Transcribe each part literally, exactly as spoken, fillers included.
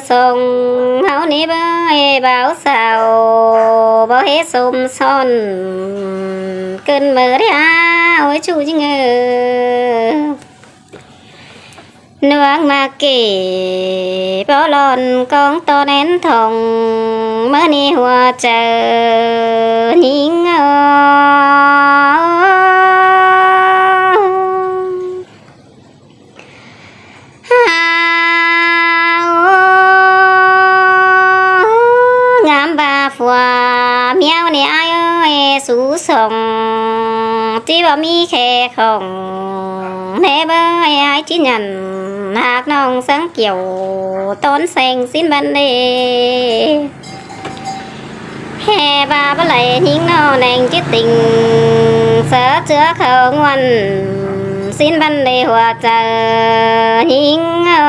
song ꞌháu ꞌnị bới báo sao báu hế sôm son ꞌcứn ꞌmự đé hả. Ôi ꞌchu ꞌnhính ơi. Nuang ꞌmá kể báu lon cóng ꞌto nén thong ꞌmá ꞌnị hua chaư ꞌnhính ơi. Hao ngắm ꞌva phua ꞌmí ꞌnị ải ơi, sú song ꞌchí báu ꞌmí khe khong ꞌnị bới ải ꞌchí nhẳn ꞌhặc ꞌnọng sắng kiẻo tón seng ꞌsịn băn đê. Hê ꞌva báu đảy ꞌnhính ꞌnọ ꞌneng ꞌchí tỉnh, ꞌsớ ꞌchưa khảu ꞌnguôn ꞌsịn băn đê hua chaư ꞌnhính ơi.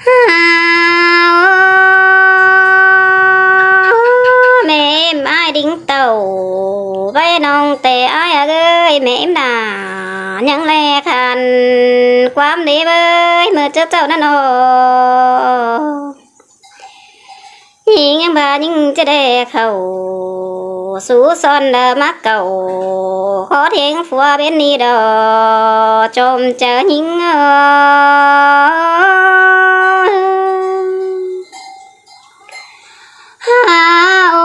Hao ꞌmẹ ꞌếm ải đính tảu, báu ꞌnọng ꞌtẹ ải ꞌa ơi, ꞌmẹ ꞌếm nả ꞌnhắng ꞌlẹ khan ꞌquám đê bới ꞌmự ꞌchớ ꞌchạu ꞌnặn ꞌnọ. ꞌNhính ꞌnhắng ꞌva ꞌnhính ꞌchớ đé khảu sú son đa ꞌmá cảu, khó thiêng phua bến ꞌnị đo chôm chaư ꞌnhính ơi. Hao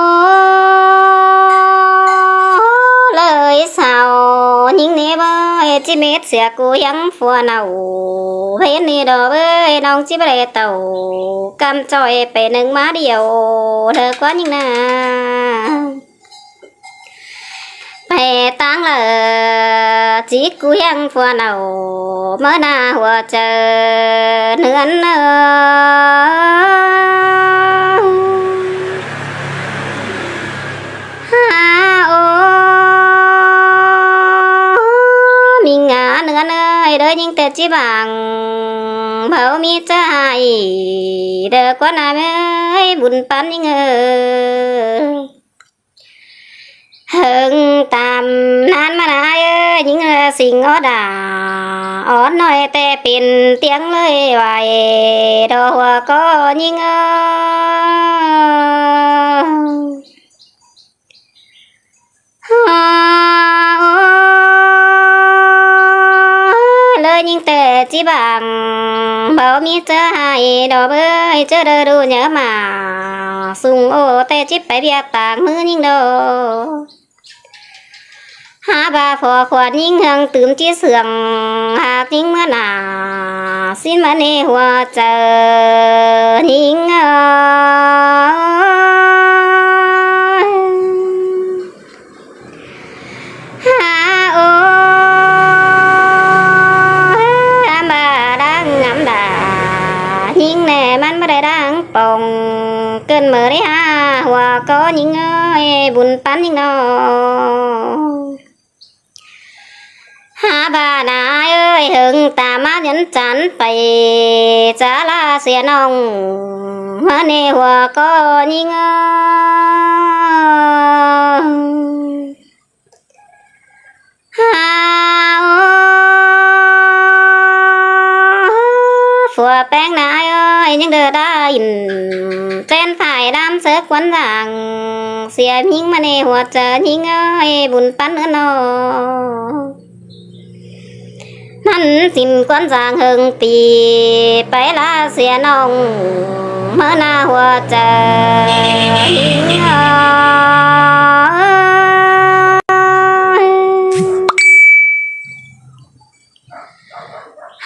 ꞌlới sao ꞌnhính ꞌnị bới ꞌchí mết sia ꞌcứ ꞌhiếng phua nảu, bến ꞌnị đo bới ꞌnọng ꞌchí báu đảy tảu, ꞌcắm ꞌchoi pay ꞌnưng ꞌmá điêu đa ꞌquá ꞌnhính nả. Pay ꞌtáng ꞌlạ ꞌchí ꞌcứ ꞌhiếng phua nảu ꞌmá nả hua chaư ꞌnưn ơi. Hao ꞌmí ngả ꞌnưn ơi, đới ꞌnhính ꞌtẹ ꞌchí bang báu ꞌmí ꞌchớ ꞌhại đa ꞌquá ꞌnặn ơi, bun păn ꞌnhính ơi. Hơng tam ꞌnặn ꞌmá nả ơi, ꞌnhính ơi, sính ók đa ók ꞌnọi ꞌtẹ pên ꞌtiếng ꞌlới ꞌvạy đo hua ꞌcọ ꞌnhính ơi. Hao ꞌlới ꞌnhính ꞌtẹ ꞌchí bang báu ꞌmí ꞌchớ ꞌhại đo bới ꞌchớ đaư ꞌlụk ꞌnhá ꞌmá sung ꞌo ꞌtẹ ꞌchí pay ꞌviạk ꞌtáng ꞌmự ꞌnhính đo. Hák ꞌva phua khuôn ꞌnhính ꞌhương tứm ꞌchí sương ꞌhặc ꞌnhính ꞌmá nả ꞌsịn ꞌmá ꞌnị hua chaư ꞌnhính ơi. Hao ꞌmá đang ngắm đa ꞌnhính ꞌnẹ ꞌmắn báu đảy đang pông ꞌcứn ꞌmự đé hả hua ꞌcọ ꞌnhính ơi, bun păn ꞌnhính ꞌnọ. Hák ꞌva nả ơi, hơng tam ꞌmá nhắn chắn pay chả ꞌla sia ꞌnọng ꞌmá ꞌnị hua ꞌcọ ꞌnhính ơi. Hao phua ꞌpéng nả ơi, ꞌnhính đaư đa ỉn ꞌchén phải đam sớ quán dáng sia ꞌnhính ꞌmá ꞌnị hua chaư ꞌnhính ơi, bun păn ꞌnưn ꞌnọ. ꞌMắn sính quán dáng hơng pi pay ꞌla sia ꞌnọng ꞌmá nả hua chaư ꞌnhính ơi.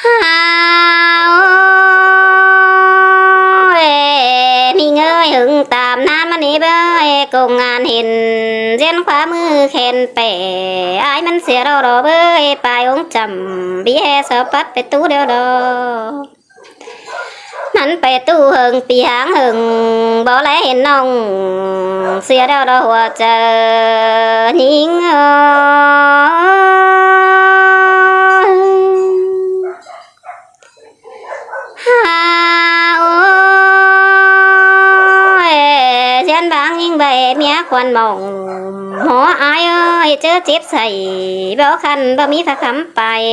Hao ꞌmí ơi, hơng tam ꞌnặn ꞌmá ꞌnị bới công an hên ꞌdiến khóa ꞌmự khen pẻ ải ꞌmắn sia đo đo bới pay ống chăm ꞌpi ꞌhế sao pắt pay ꞌtú điêu đo. ꞌMắn pay ꞌtú hơng pi háng hơng báu đảy hên ꞌnọng sia điêu đo hua chaư ꞌnhính ơi. Hao ơi, ꞌdiến bang ꞌnhính Bái ꞌmía khuôn mỏng, hảư ai ơi, ꞌchớ chếp sảy, báu khăn báu ꞌmí pha khắm pay,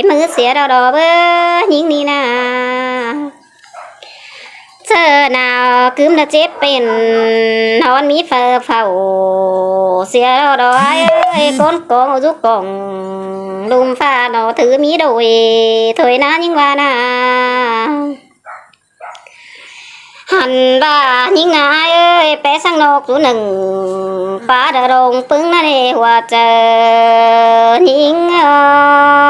ꞌmứ sia đo đo báu ꞌnhính ꞌnị ꞌna. ꞌChớ nao ꞌcứm ꞌna chếp pên, ꞌhọn ꞌmí phaư phảu, sia đo đo ai ơi, ꞌcốn cóng dú cóng, ꞌlum pha ꞌnọ thứ ꞌmí đôi, thôi ꞌna ꞌnhính ꞌva ꞌna. Hẳn ꞌva ꞌnhính ꞌna ai ơi, pé ꞌsướng ꞌnọk dú ꞌnưng, pá đa đông ꞌpứng ꞌna ꞌnị hua chaư ꞌnhính ơi.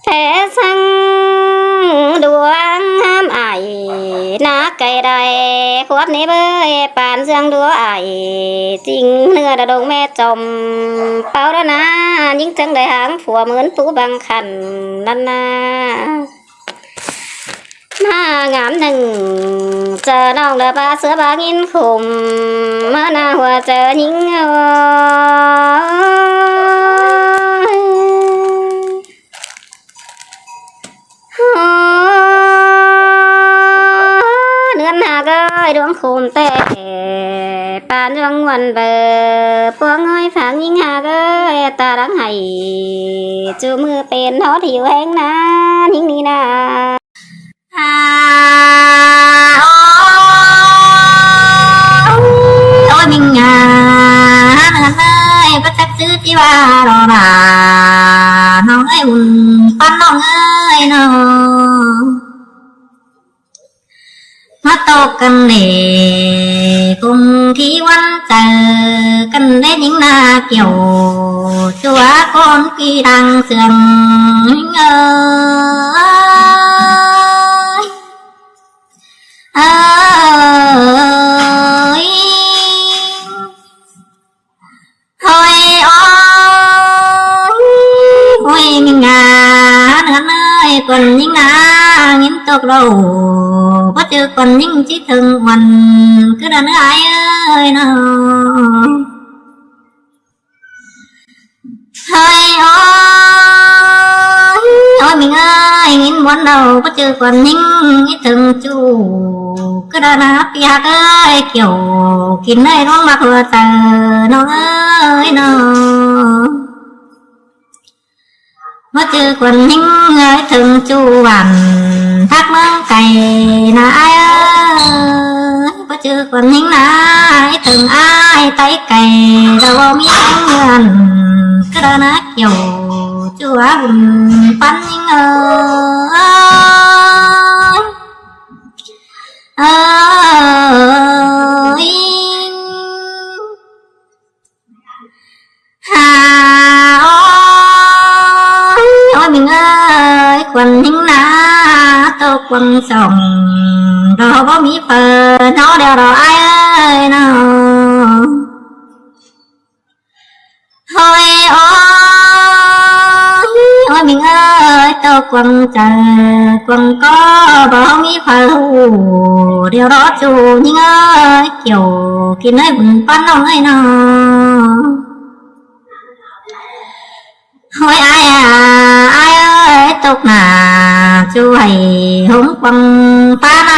Pé ꞌsướng đuống hám ải, ꞌna cay đảy khuốp ꞌnị bới, pán ꞌsướng đuống ải, ꞌchính ꞌnưa đa đông ꞌme chom, páo đa ꞌna, ꞌnhính chắng đảy háng phua ꞌmướn pú băng khăn ꞌnặn ꞌna. ꞌNa ngắm ꞌnưng, chaư ꞌnọng đa ꞌva ꞌsứa ꞌva ꞌnghín khôm, ꞌmá ꞌna hua chaư ꞌnhính ơi. Ơ, ꞌnưn ꞌhặc ơi, đuống khôm té, pán ꞌdọn ꞌmuôn báu, ꞌpuống ơi phák ꞌnhính ꞌhặc ơi, ta đang hảy, ꞌchu ꞌmự pên ꞌhọt hiu ꞌhéng ꞌna, ꞌnhính ꞌnị ꞌna. À, ôi, ôi, ôi, mình à, ꞌnưng ơi, báu chắc chứ ꞌchí ꞌva lo đa, ꞌnọng ơi, ủn ꞌpắn ꞌnọng ơi ꞌnọ. ꞌMá ꞌtộc căn ꞌnị ꞌcốn ꞌchí ꞌvắn chaư căn ꞌnị ꞌnhính ꞌna kiẻo, ꞌchua ꞌcốn ꞌchí đang sương ꞌnhính ơi. Ơi. Thôi ôi, ôi, mình à, ꞌnưng ơi, khuôn ꞌnhính ꞌna, ꞌnghín ꞌtộc ꞌlô, báu ꞌchư khuôn ꞌnhính ꞌchí thưng ꞌmuôn, cứ đa ꞌnưng ai ơi ꞌnọ. Thôi ôi, ôi, mình ơi, ꞌnghín ꞌmuôn ꞌlô, báu ꞌchư khuôn ꞌnhính ꞌchí thưng ꞌchu, cứ đa ꞌna ꞌpi ꞌhặc ơi, kiẻo kin ꞌnị ꞌluống ꞌmặc hua chaư ꞌnọng ơi ꞌnọ. Báu ꞌchư khuôn ꞌnhính ơi thưng ꞌchu bản, thác ꞌmướng cay ꞌna ai ơi. Báu ꞌchư khuôn ꞌnhính ꞌna ơi thưng ai ꞌtay cay, đa ꞌmí ꞌhéng ꞌngươn, cứ đa ꞌna kiẻo, ꞌchu ꞌva ủn ꞌpắn ꞌnhính ơi. Ơi. Hà ơi, ôi mình ơi, khuôn ꞌnhính ꞌna, tô khuôn sỏng, đó báu ꞌmí phaư ꞌnọ đeo đó ai ơi ꞌnọ. Thôi ôi, ôi mình ơi, tô khuôn chaư, khuôn có báu ꞌmí phaư ꞌhụ, đeo đó ꞌchu ꞌnhính ơi, kiẻo kin ơi ủn ꞌpắn ꞌnọng ơi ꞌnọ. Thôi ai à, ai ơi, ꞌtộc ꞌna, ꞌchu hảy hống quăng pá ꞌna,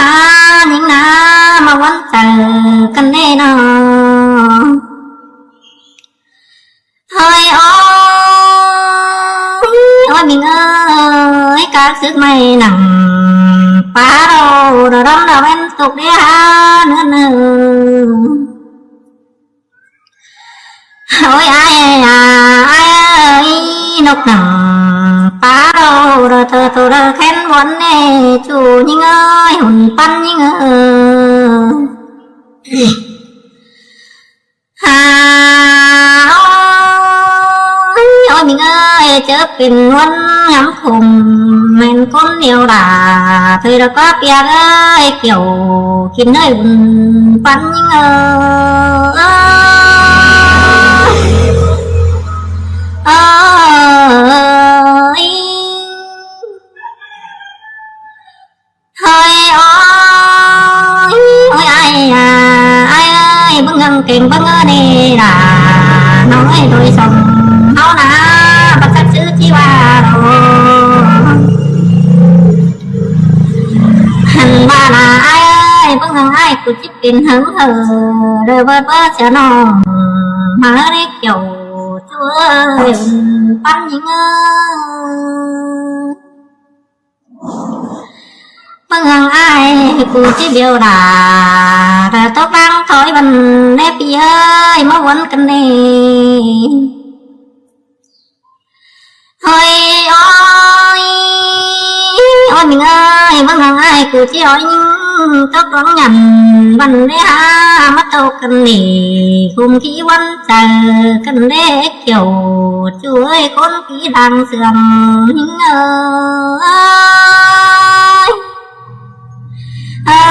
ꞌnhính ꞌna, ꞌmá ꞌvắn chaư căn ꞌnị ꞌnọ. Thôi ôi, ôi mình ơi, các sức may nặng, pá đâu, đó đóng đâu em ꞌtộc đi ha, nữa nữa. Ôi ai à, ai ơi, ꞌnộc nẳng pá đâu, rồi thơ thơ rồi khen ꞌmuôn ꞌnị, ꞌchu ꞌnhính ơi, ủn ꞌpắn ꞌnhính ơi. Hà ơi, ôi mình ơi, chớ pên ꞌmuôn ngắm khôm, ꞌmen ꞌcốn ꞌnéo đa, thôi đó có ꞌpi ꞌhặc ơi, kiẻo kin ơi ủn ꞌpắn ꞌnhính ơi. Ơi. Hơi ơi, ôi ai à, ai ơi, bưng ngăng kêng bưng ơ nê đa, nói đôi sông ꞌháu ꞌna, bác sắc sứ chi ba đồ. ꞌpứng ꞌhăng ai ꞌcọ ꞌchí pên hớng hơ, ꞌlẹo báu báu sia ꞌnọng ꞌmá ꞌlế kiẻo ꞌchu ơi, ꞌpắn ꞌnhính ơi. ꞌPứng ꞌhăng ai ꞌcọ ꞌchí bẻo đa, đa tốc ꞌváng thói băn ꞌnê ꞌpi ơi, ꞌmá uốn căn ꞌnê. Hơi ơi, ơi ꞌmính ơi, ꞌpứng ꞌhăng ai ꞌcọ ꞌchí ói ꞌnhính tốc ꞌváng nhẳn băn ꞌnê hả, ꞌmá tốc căn ꞌnê, khum khí uốn chaư căn ꞌnê kiẻo ꞌchu ơi, khốn khí đang sương ꞌnhính ơi. Ơi,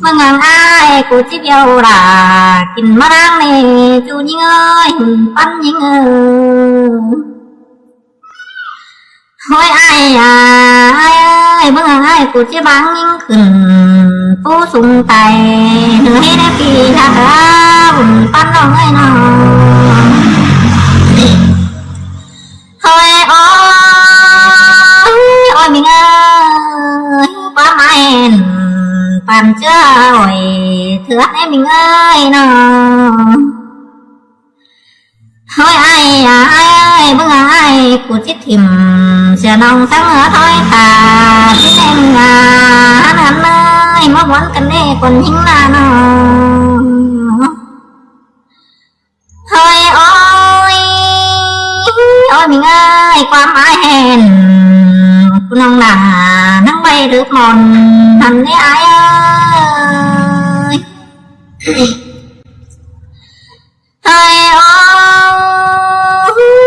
ꞌpứng ꞌhăng ai ꞌcọ ꞌchí bẻo đa, kin ꞌmá ꞌnáng ꞌnê ꞌchu ꞌnhính ơi, ꞌhụt ꞌpắn ꞌnhính ơi. Hơi ai à, ai ơi, ꞌpứng ꞌhăng ai ꞌcọ ꞌchí báng ꞌnhính khửn, pú sung tai, ꞌhứ ꞌhế ꞌnê ꞌpi ꞌhặc ꞌhá, ꞌhụt ꞌpắn ꞌnọng ơi ꞌnọ. Hơi ơi, ơi ꞌmính ơi, ꞌquám ai hên, păn ꞌchớ ỏi, thưa ꞌnê ꞌmính ơi ꞌnọ. Hơi ai à, ai ơi, ꞌpứng ꞌhăng ai ꞌcọ ꞌchí thỉm, sia ꞌnọng ꞌsướng ꞌhứa thói ta, ꞌchí ꞌneng à, ꞌhắn ꞌhắn ơi, ꞌmá uốn căn ꞌnê ꞌcốn ꞌnhính ꞌnạ ꞌnọ. Hơi ơi, ơi ꞌmính ơi, ꞌquám ai hên, ꞌcọ ꞌnọng đa, ꞌnăng ꞌvạy đớp mon, ꞌhăn ꞌnê ai ơi. Hơi ơi,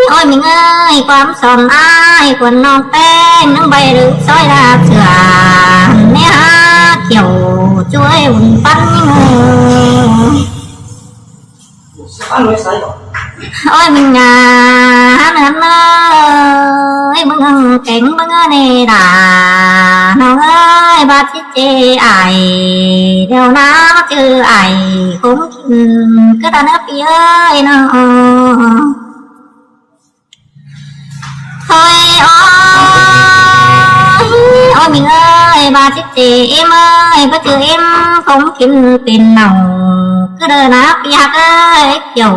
ơi ꞌmính ơi, ꞌquám son ai, khuôn ꞌnọng ꞌpéng, ꞌnăng ꞌvạy đớp soi đa sửa, ꞌhăn ꞌnê hả, kiẻo ꞌchu ơi, ꞌhụt ꞌpắn ꞌnhính ơi. Ôi, ꞌmính à, ꞌhắn ꞌhắn ơi, ꞌpứng ꞌhăng kéng ꞌpứng ꞌnê đa, ꞌnọng ơi, ꞌva ꞌchí chê ai, ꞌlẹo ꞌnạ ꞌmá ꞌchư ai, khốn kin, ꞌcứ ta ꞌnớ ꞌpi ơi ꞌnọ. Hơi ơi, ôi ꞌmính ơi, ꞌva ꞌchí chê ꞌếm ơi, ꞌmá ꞌchư ꞌếm, khốn kin pên ꞌnọng, ꞌcứ đaư ꞌnạ ꞌpi ꞌhặc ơi, kiẻo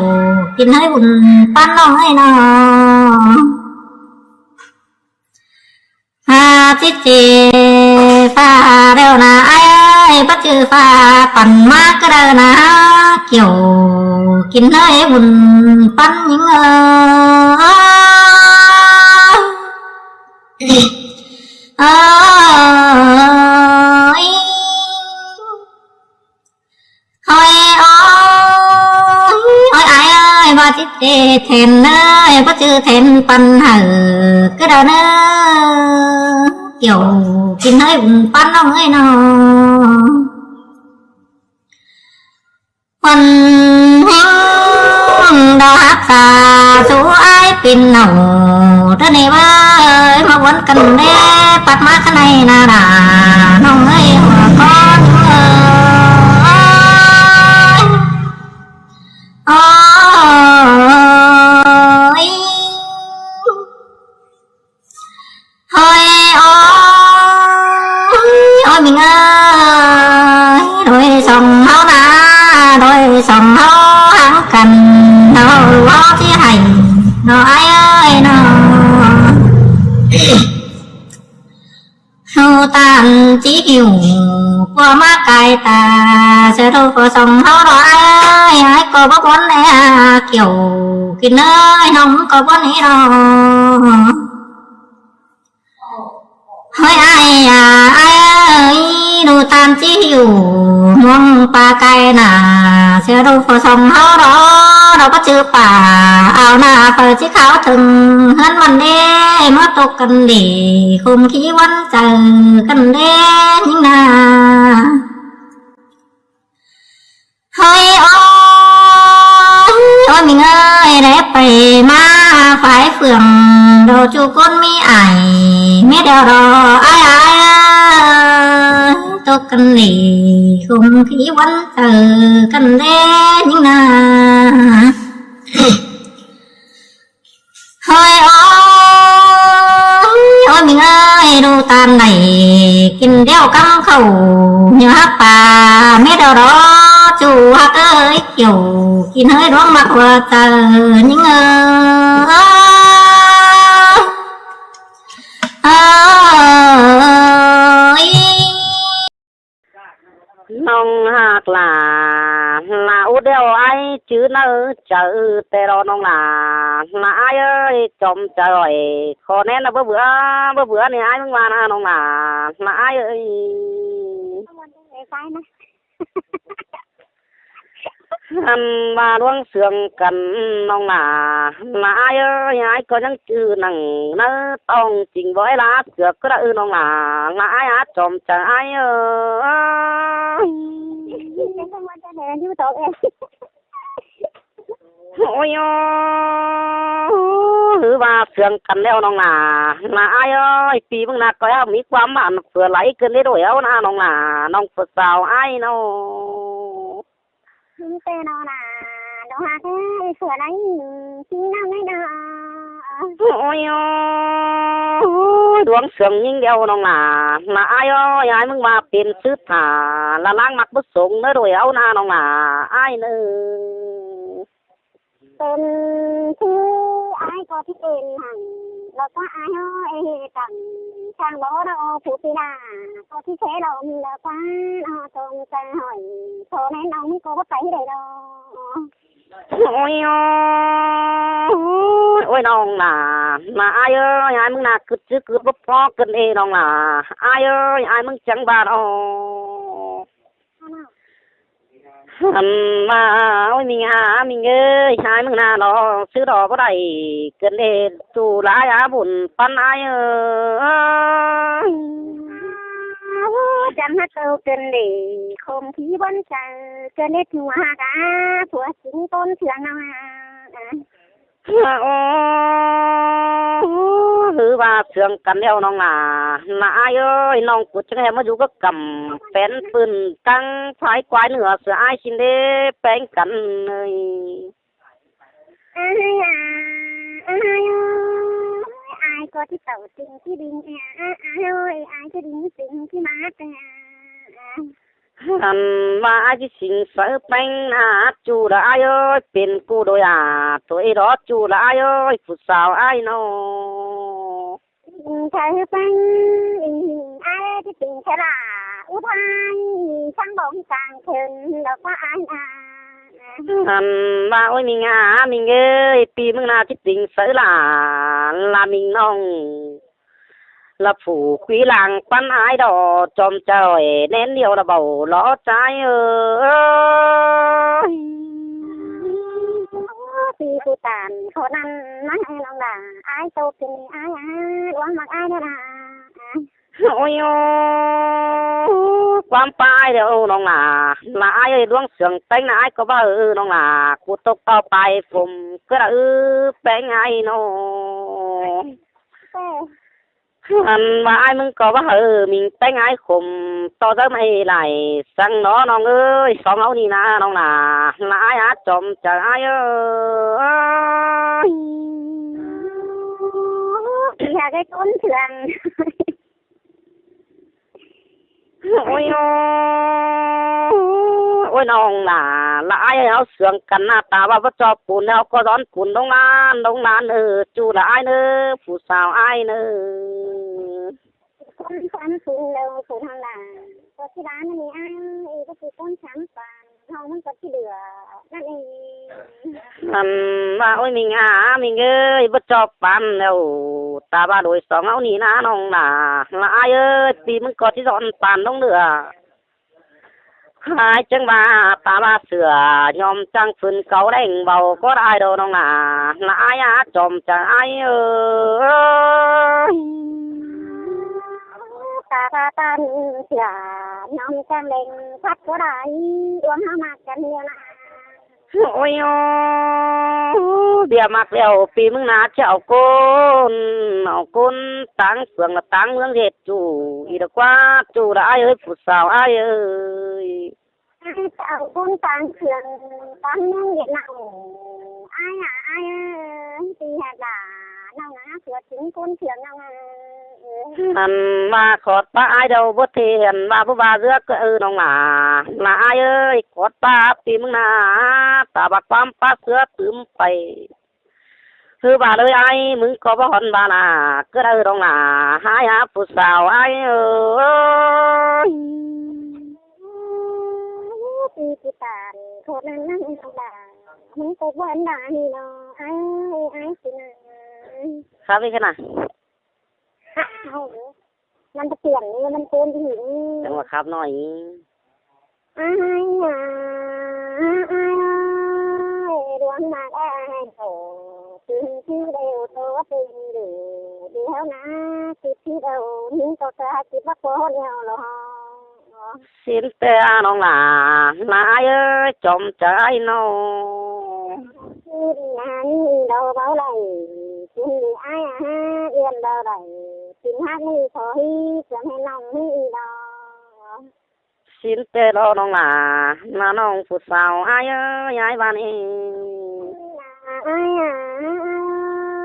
kin hơi ꞌhụt ꞌpắn ꞌnọng ơi ꞌnọ. Hả, ꞌchí chê ꞌphạ ꞌlẹo ꞌnạ ai ơi, ꞌmá ꞌchư ꞌphạ păn ꞌmá ꞌcứ đaư ꞌnạ, kiẻo kin hơi ꞌhụt ꞌpắn ꞌnhính ơi. Ơi. Hơi ơi, ơi ai ơi, ꞌva ꞌchí chê thên ơi, ꞌmá ꞌchư thên păn hảư, ꞌcứ đaư ꞌnớ, kiẻo kin hơi ꞌhụt ꞌpắn ꞌnọng ơi ꞌnọ. Khuôn ꞌhéng đaư ꞌhặc xa, sú ai pên ꞌnọng, ꞌtớ ꞌnê ꞌva ơi, ꞌmá uốn căn ꞌnê, pắt ꞌmá căn ꞌnê ꞌnạ đa, ꞌnọng ơi, ꞌhua ꞌcốn ơi. Ôi. Hơi ơi, ôi ꞌmính ơi, đôi song ꞌháu ꞌnạ, đôi song ꞌháu ꞌháng căn, ꞌháu ꞌháu ꞌchí hảy ꞌnọ ai ơi ꞌnọ. ꞌHáu ꞌtan ꞌchí hảư, ꞌquám ꞌmá cai ta, sia ꞌlẹo ꞌcọ song ꞌháu ꞌnọ ai ơi, ai ꞌcọ báu bón ꞌnê, kiẻo kin ơi, ꞌnọng ꞌcọ bón ꞌnê ꞌnọ. Hơi ai à, ai ơi, ꞌlẹo ꞌtan ꞌchí hảư, ꞌmuông ꞌpa cai ꞌnạ, sia ꞌlẹo ꞌcọ song ꞌháu ꞌnọ, ꞌnọng ꞌmá ꞌchư ꞌpa ao ꞌnạ, ꞌpưa ꞌchí kháo tưng ꞌhướn ꞌmắn ꞌnê, ꞌmá tốc căn ꞌnê, khốn khí uốn chaư căn ꞌnê ꞌnhính ꞌnạ. Hơi ơi, ôi ꞌmính ơi, đé pay ꞌmá phái phường, ꞌlẹo ꞌchu ꞌcốn ꞌmí ai, ꞌmí đeo ꞌlẹo ai ai, tốc căn ꞌnê, khốn khí uốn chaư căn ꞌnê ꞌnhính ꞌnạ. Hơi ơi, ôi ꞌmính ơi, Đu ꞌtan đảy kin ꞌlẹo ꞌcắm khảu, ꞌnhíu ꞌhặc pả mết au đó, ꞌchu ꞌhặc ới, kiẻo kin ꞌhới ꞌluống ꞌmặc ꞌhua chaư ꞌnhính ơi. ꞌNọng ꞌhặc lả, lả út ꞌlẹo ải chứ ꞌnớ chaư ꞌtẹ lo ꞌnọng lả. Lả ải ới, chom chaư ꞌhọi, khảu ꞌnén ꞌnớ báu bứa, báu bứa ꞌnị ải ꞌmứng ꞌva ꞌnớ ꞌnọng lả. Lả ải ới. ꞌHặn ꞌva ꞌluống siêng căn ꞌnọng lả. Lả ải ới, ải ꞌcọ ꞌnhắng ꞌchư nẳng ꞌnớ ꞌtong ching bói lá sửa ꞌcọ đa ư ꞌnọng lả. Lả ải ải chom chaư ải ới. Ôi ơ, ꞌhứ ꞌva siêng căn ꞌlẹo ꞌnọng lả. Lả ải ới, ꞌpi ꞌmứng ꞌnạ ꞌcọ ꞌmí ꞌquám bản phửa lai ꞌcợn đé đuổi au ꞌnạ ꞌnọng lả, ꞌnọng phửa sau ải ꞌnớ. ꞌMí ꞌtẹ ꞌnọng lả, ꞌnọng ꞌhặc ới, phửa lai ꞌchí ꞌnọng ới ꞌnớ. Ôi ơ, ꞌluống siêng ꞌnhính ꞌlẹo ꞌnọng lả. Lả ải ới, ải ꞌmứng ꞌva pên sứ thả, lả ꞌláng ꞌmặc báu sống ꞌnớ đuổi au ꞌnạ ꞌnọng lả, ải ꞌnớ. Pên ꞌchư ải ꞌcọ ꞌchí pên hẳn, lỏ ꞌquá ải ới, ê, tẳng chang bó đó, phủ pi lả ꞌcọ ꞌchí ché lo, lỏ ꞌquá, ơ, tông chaư ꞌhọi, khảu ꞌnén ꞌnọng ꞌcọ báu pay đảy lo. Ôi ơ, ôi ꞌnọng lả, lả ải ới, ải ꞌmứng ꞌnạ ꞌcứt ꞌchư ꞌcứt báu ꞌpó ꞌcợn ê ꞌnọng lả. Ải ới, ải ꞌmứng chắng ꞌva lo. ꞌHặn ꞌva, ôi ꞌminh a, ꞌminh ơi, ải ꞌmứng ꞌnạ lo, sứ đỏ báu đảy, ꞌcợn ê, ꞌchu lả ải á bun ꞌpắn ải ới. Chắng ꞌhặc âu ꞌcợn ê, khôm khí bón chaư, ꞌcợn ê ꞌchu ꞌhặc a, phua sính ꞌcốn siêng ꞌnọng a. Ơ, ơ, ꞌhứ ꞌva siêng căn ꞌlẹo ꞌnọng lả. Lả ải ới, ꞌnọng ꞌcọ chắng ꞌhê ꞌmá dú cá căm, pén pưn căng phái quái nửa sửa ải sính đé ꞌpéng căn ới. Ải ơi, ải ơi, ải ꞌcọ ꞌchí tảu sính ꞌchí đin, ải ơi, ải ꞌchí đin sính ꞌchí mát. ꞌHặn ꞌva ải ꞌchí sính sáư ꞌpéng ꞌnạ, ꞌchu lả ải ới, pên ꞌcu đôi a, ꞌtoi ꞌló ꞌchu lả ải ới, phủ sau ải ꞌnớ. Sính sáư ꞌpéng, ải ꞌchí sính sáư lả, út ải, chắng bóng chang khửn, lỏ ꞌquá ải a. ꞌHặn ꞌva, ôi ꞌminh a, ꞌminh ơi, ꞌpi ꞌmứng ꞌnạ ꞌchí sính sáư lả, lả ꞌminh ꞌnọng. Lả phủ khuý lăng ꞌpắn ải đỏ, chom chaư ꞌhọi, ꞌnén ꞌlẹo lả báu lỏ chaư ới. ꞌPi phủ ꞌtan khảu ꞌnặn ꞌmá ꞌnọng lả, ải tô pên ải a, ꞌluống ꞌmặc ải ꞌnớ lả. Ôi ơ, ꞌquám ꞌpá ải ꞌlẹo ꞌnọng lả. Lả ải ới, ꞌluống siêng ꞌpéng ꞌnạ ải ꞌcọ báu ư ꞌnọng lả, ꞌcu tốc ꞌpao pay phôm ꞌcọ đa ư ꞌpéng ải ꞌnớ. ꞌHặn ꞌva ải ꞌmứng ꞌcọ báu ư, ꞌminh ꞌpéng ải khôm, ꞌto dớm ê lai, săng ꞌnớ ꞌnọng ơi, song au ꞌnị ꞌnạ ꞌnọng lả. Lả ải á, chom chaư ải ới. Ơ, ꞌpi ꞌhặc ới ꞌcốn siêng. Ôi ơ, ôi ꞌnọng lả, lả ải ới, au siêng căn ꞌnạ, ta ꞌva báu ꞌchọ pun, au ꞌcọ dón pun, ꞌlống ꞌlan, ꞌlống ꞌlan ơ, ꞌchu lả ải ꞌnớ, phủ sau ải ꞌnớ. ꞌCốn chăm pun ꞌlẹo, phủ ꞌnọng lả, ꞌcọ ꞌchí ꞌva ꞌnặn ꞌnị ải, ê, ꞌcọ ꞌchí ꞌcốn chăm pun, ꞌnọng ꞌmắn ꞌcọ ꞌchí đửa ꞌnặn ê. ꞌNặn ꞌva, ôi ꞌminh a, ꞌminh ơi, báu ꞌchọ pun ꞌlẹo, ta ꞌva đuổi song au ꞌnị ꞌnạ ꞌnọng lả. Lả ải ới, ꞌpi ꞌmứng ꞌcọ ꞌchí dón pun ꞌlống đửa. Ải chắng ꞌva, ta ꞌva sửa, ꞌnhóm chắng phưn cáu đeng báu ꞌcọ đảy đô ꞌnọng lả. Lả ải á, chom chaư ải ới. Ta ꞌva ꞌtan sửa, ꞌnhóm chắng đeng pắt ꞌcọ đảy, ꞌluống ꞌhứ ꞌmặc căn ꞌnị lả. Ôi ơ, ꞌviạk ꞌmặc ꞌlẹo, ꞌpi ꞌmứng ꞌnạ ꞌchí au ꞌcốn, au ꞌcốn táng phường lỏ táng ꞌmướng ꞌdệt ꞌchu, ꞌnị đa ꞌquá ꞌchu lả ải ới, phủ sau ải ới. Ải ꞌchí au ꞌcốn táng phường, táng ꞌmướng ꞌdệt ꞌnặn. Ải a, ải ới, ꞌpi ꞌhặc lả, ꞌnọng ꞌnạ, phủ sính ꞌcốn phường ꞌnọng ới. ꞌNặn ꞌva khót ꞌpá ải đaư báu ꞌtẹ, ꞌnặn ꞌva báu ꞌva dưa ꞌcọ ư ꞌnọng lả. Lả ải ơi, khót ꞌpá ꞌpi ꞌmứng ꞌna, ta bác ꞌquám ꞌpá ꞌsứa tứm pay. ꞌHứ ꞌva ꞌlới ải ꞌmứng ꞌcọ báu hón ꞌva lả, ꞌcọ đaư ꞌnọng lả, ải hák phủ sáo ải ơi. ꞌPi ꞌpi tản khót ꞌnặn ꞌnọng lả, ꞌmứng ꞌcọ báu hón ꞌva ꞌnị lo, ải ơi, ải ꞌpi ꞌna. Khắp ꞌi khá ꞌna. Hả, ải ơi. ꞌMắn ꞌcọ tiện ꞌnị, ꞌmắn ꞌcốn ꞌnị. Chắng ꞌva khắp ꞌnọi ꞌnị. Ải à, ải ơi, đuống mác ải tổ, tin ꞌchư đeo tổ tin đi, đi háo ná, chít chít âu, ꞌnị ꞌcọ ta chít bác bó đeo lo. Sín ꞌtẹ ꞌnọng lả, lả ải ơi, chom chaư ải ꞌnọ. Sín ꞌna ꞌnị đaư báu đảy, tin đi ải à, yên báu đảy, tin hák ꞌnị khó hí, chắng hên ꞌnọng ꞌnị đaư. Sín ꞌtẹ lo ꞌnọng lả, lả ꞌnọng phủ sáo ải ơi, ải ꞌva ꞌnị. Ải à, ải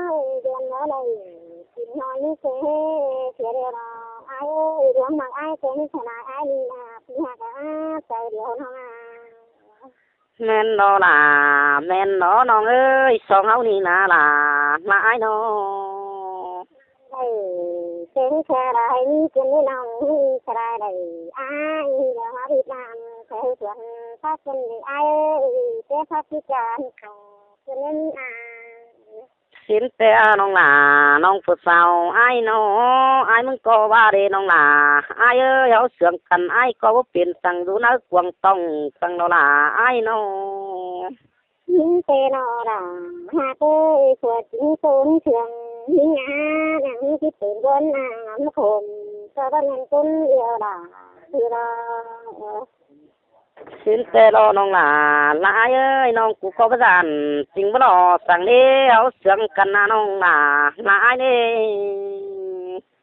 ơi, yên báu đảy, tin ꞌnọi ꞌnị chê, chê đeo lo, ải ơi, đuống mác ải chê ꞌnị chả lai ải ꞌnị à, ꞌpi hák à, chaư đeo ꞌnọng à. ꞌMen lo lả, ꞌmen lo ꞌnọng ơi, song háo ꞌnị ꞌna lả, lả ải ꞌnọ. Đảy, chê ꞌnị chả lai ꞌnị chê ꞌnị ꞌnọng ꞌnị chả lai đảy, ải, đeo háo Việt Nam, chê chuôn, phát chuôn đi ải ơi, chê phát chuôn, chê ꞌnị à. Sín ꞌtẹ ꞌnọng lả, ꞌnọng phủ sáo ải ꞌnọ, ải ꞌmứng ꞌcọ ꞌva đê ꞌnọng lả, ải ơi, háo sương căn ải ꞌcọ báu pên săng dú ꞌnớ cuông tỏng săng lo lả ải ꞌnọ. ꞌMứng ꞌtẹ lo lả, hák ơi, chua chính tốn sương, ꞌmứng á, nẳng chít pên ꞌguốn à, ꞌmá khôm, ꞌcọ báu ꞌmen ꞌcốn điêu lả, đi lo. Sín ꞌtẹ lo ꞌnọng lả, lả ải ơi, ꞌnọng ꞌcọ báu dản, ching báu lo săng đê, háo sương căn ꞌna ꞌnọng lả, lả ải đê.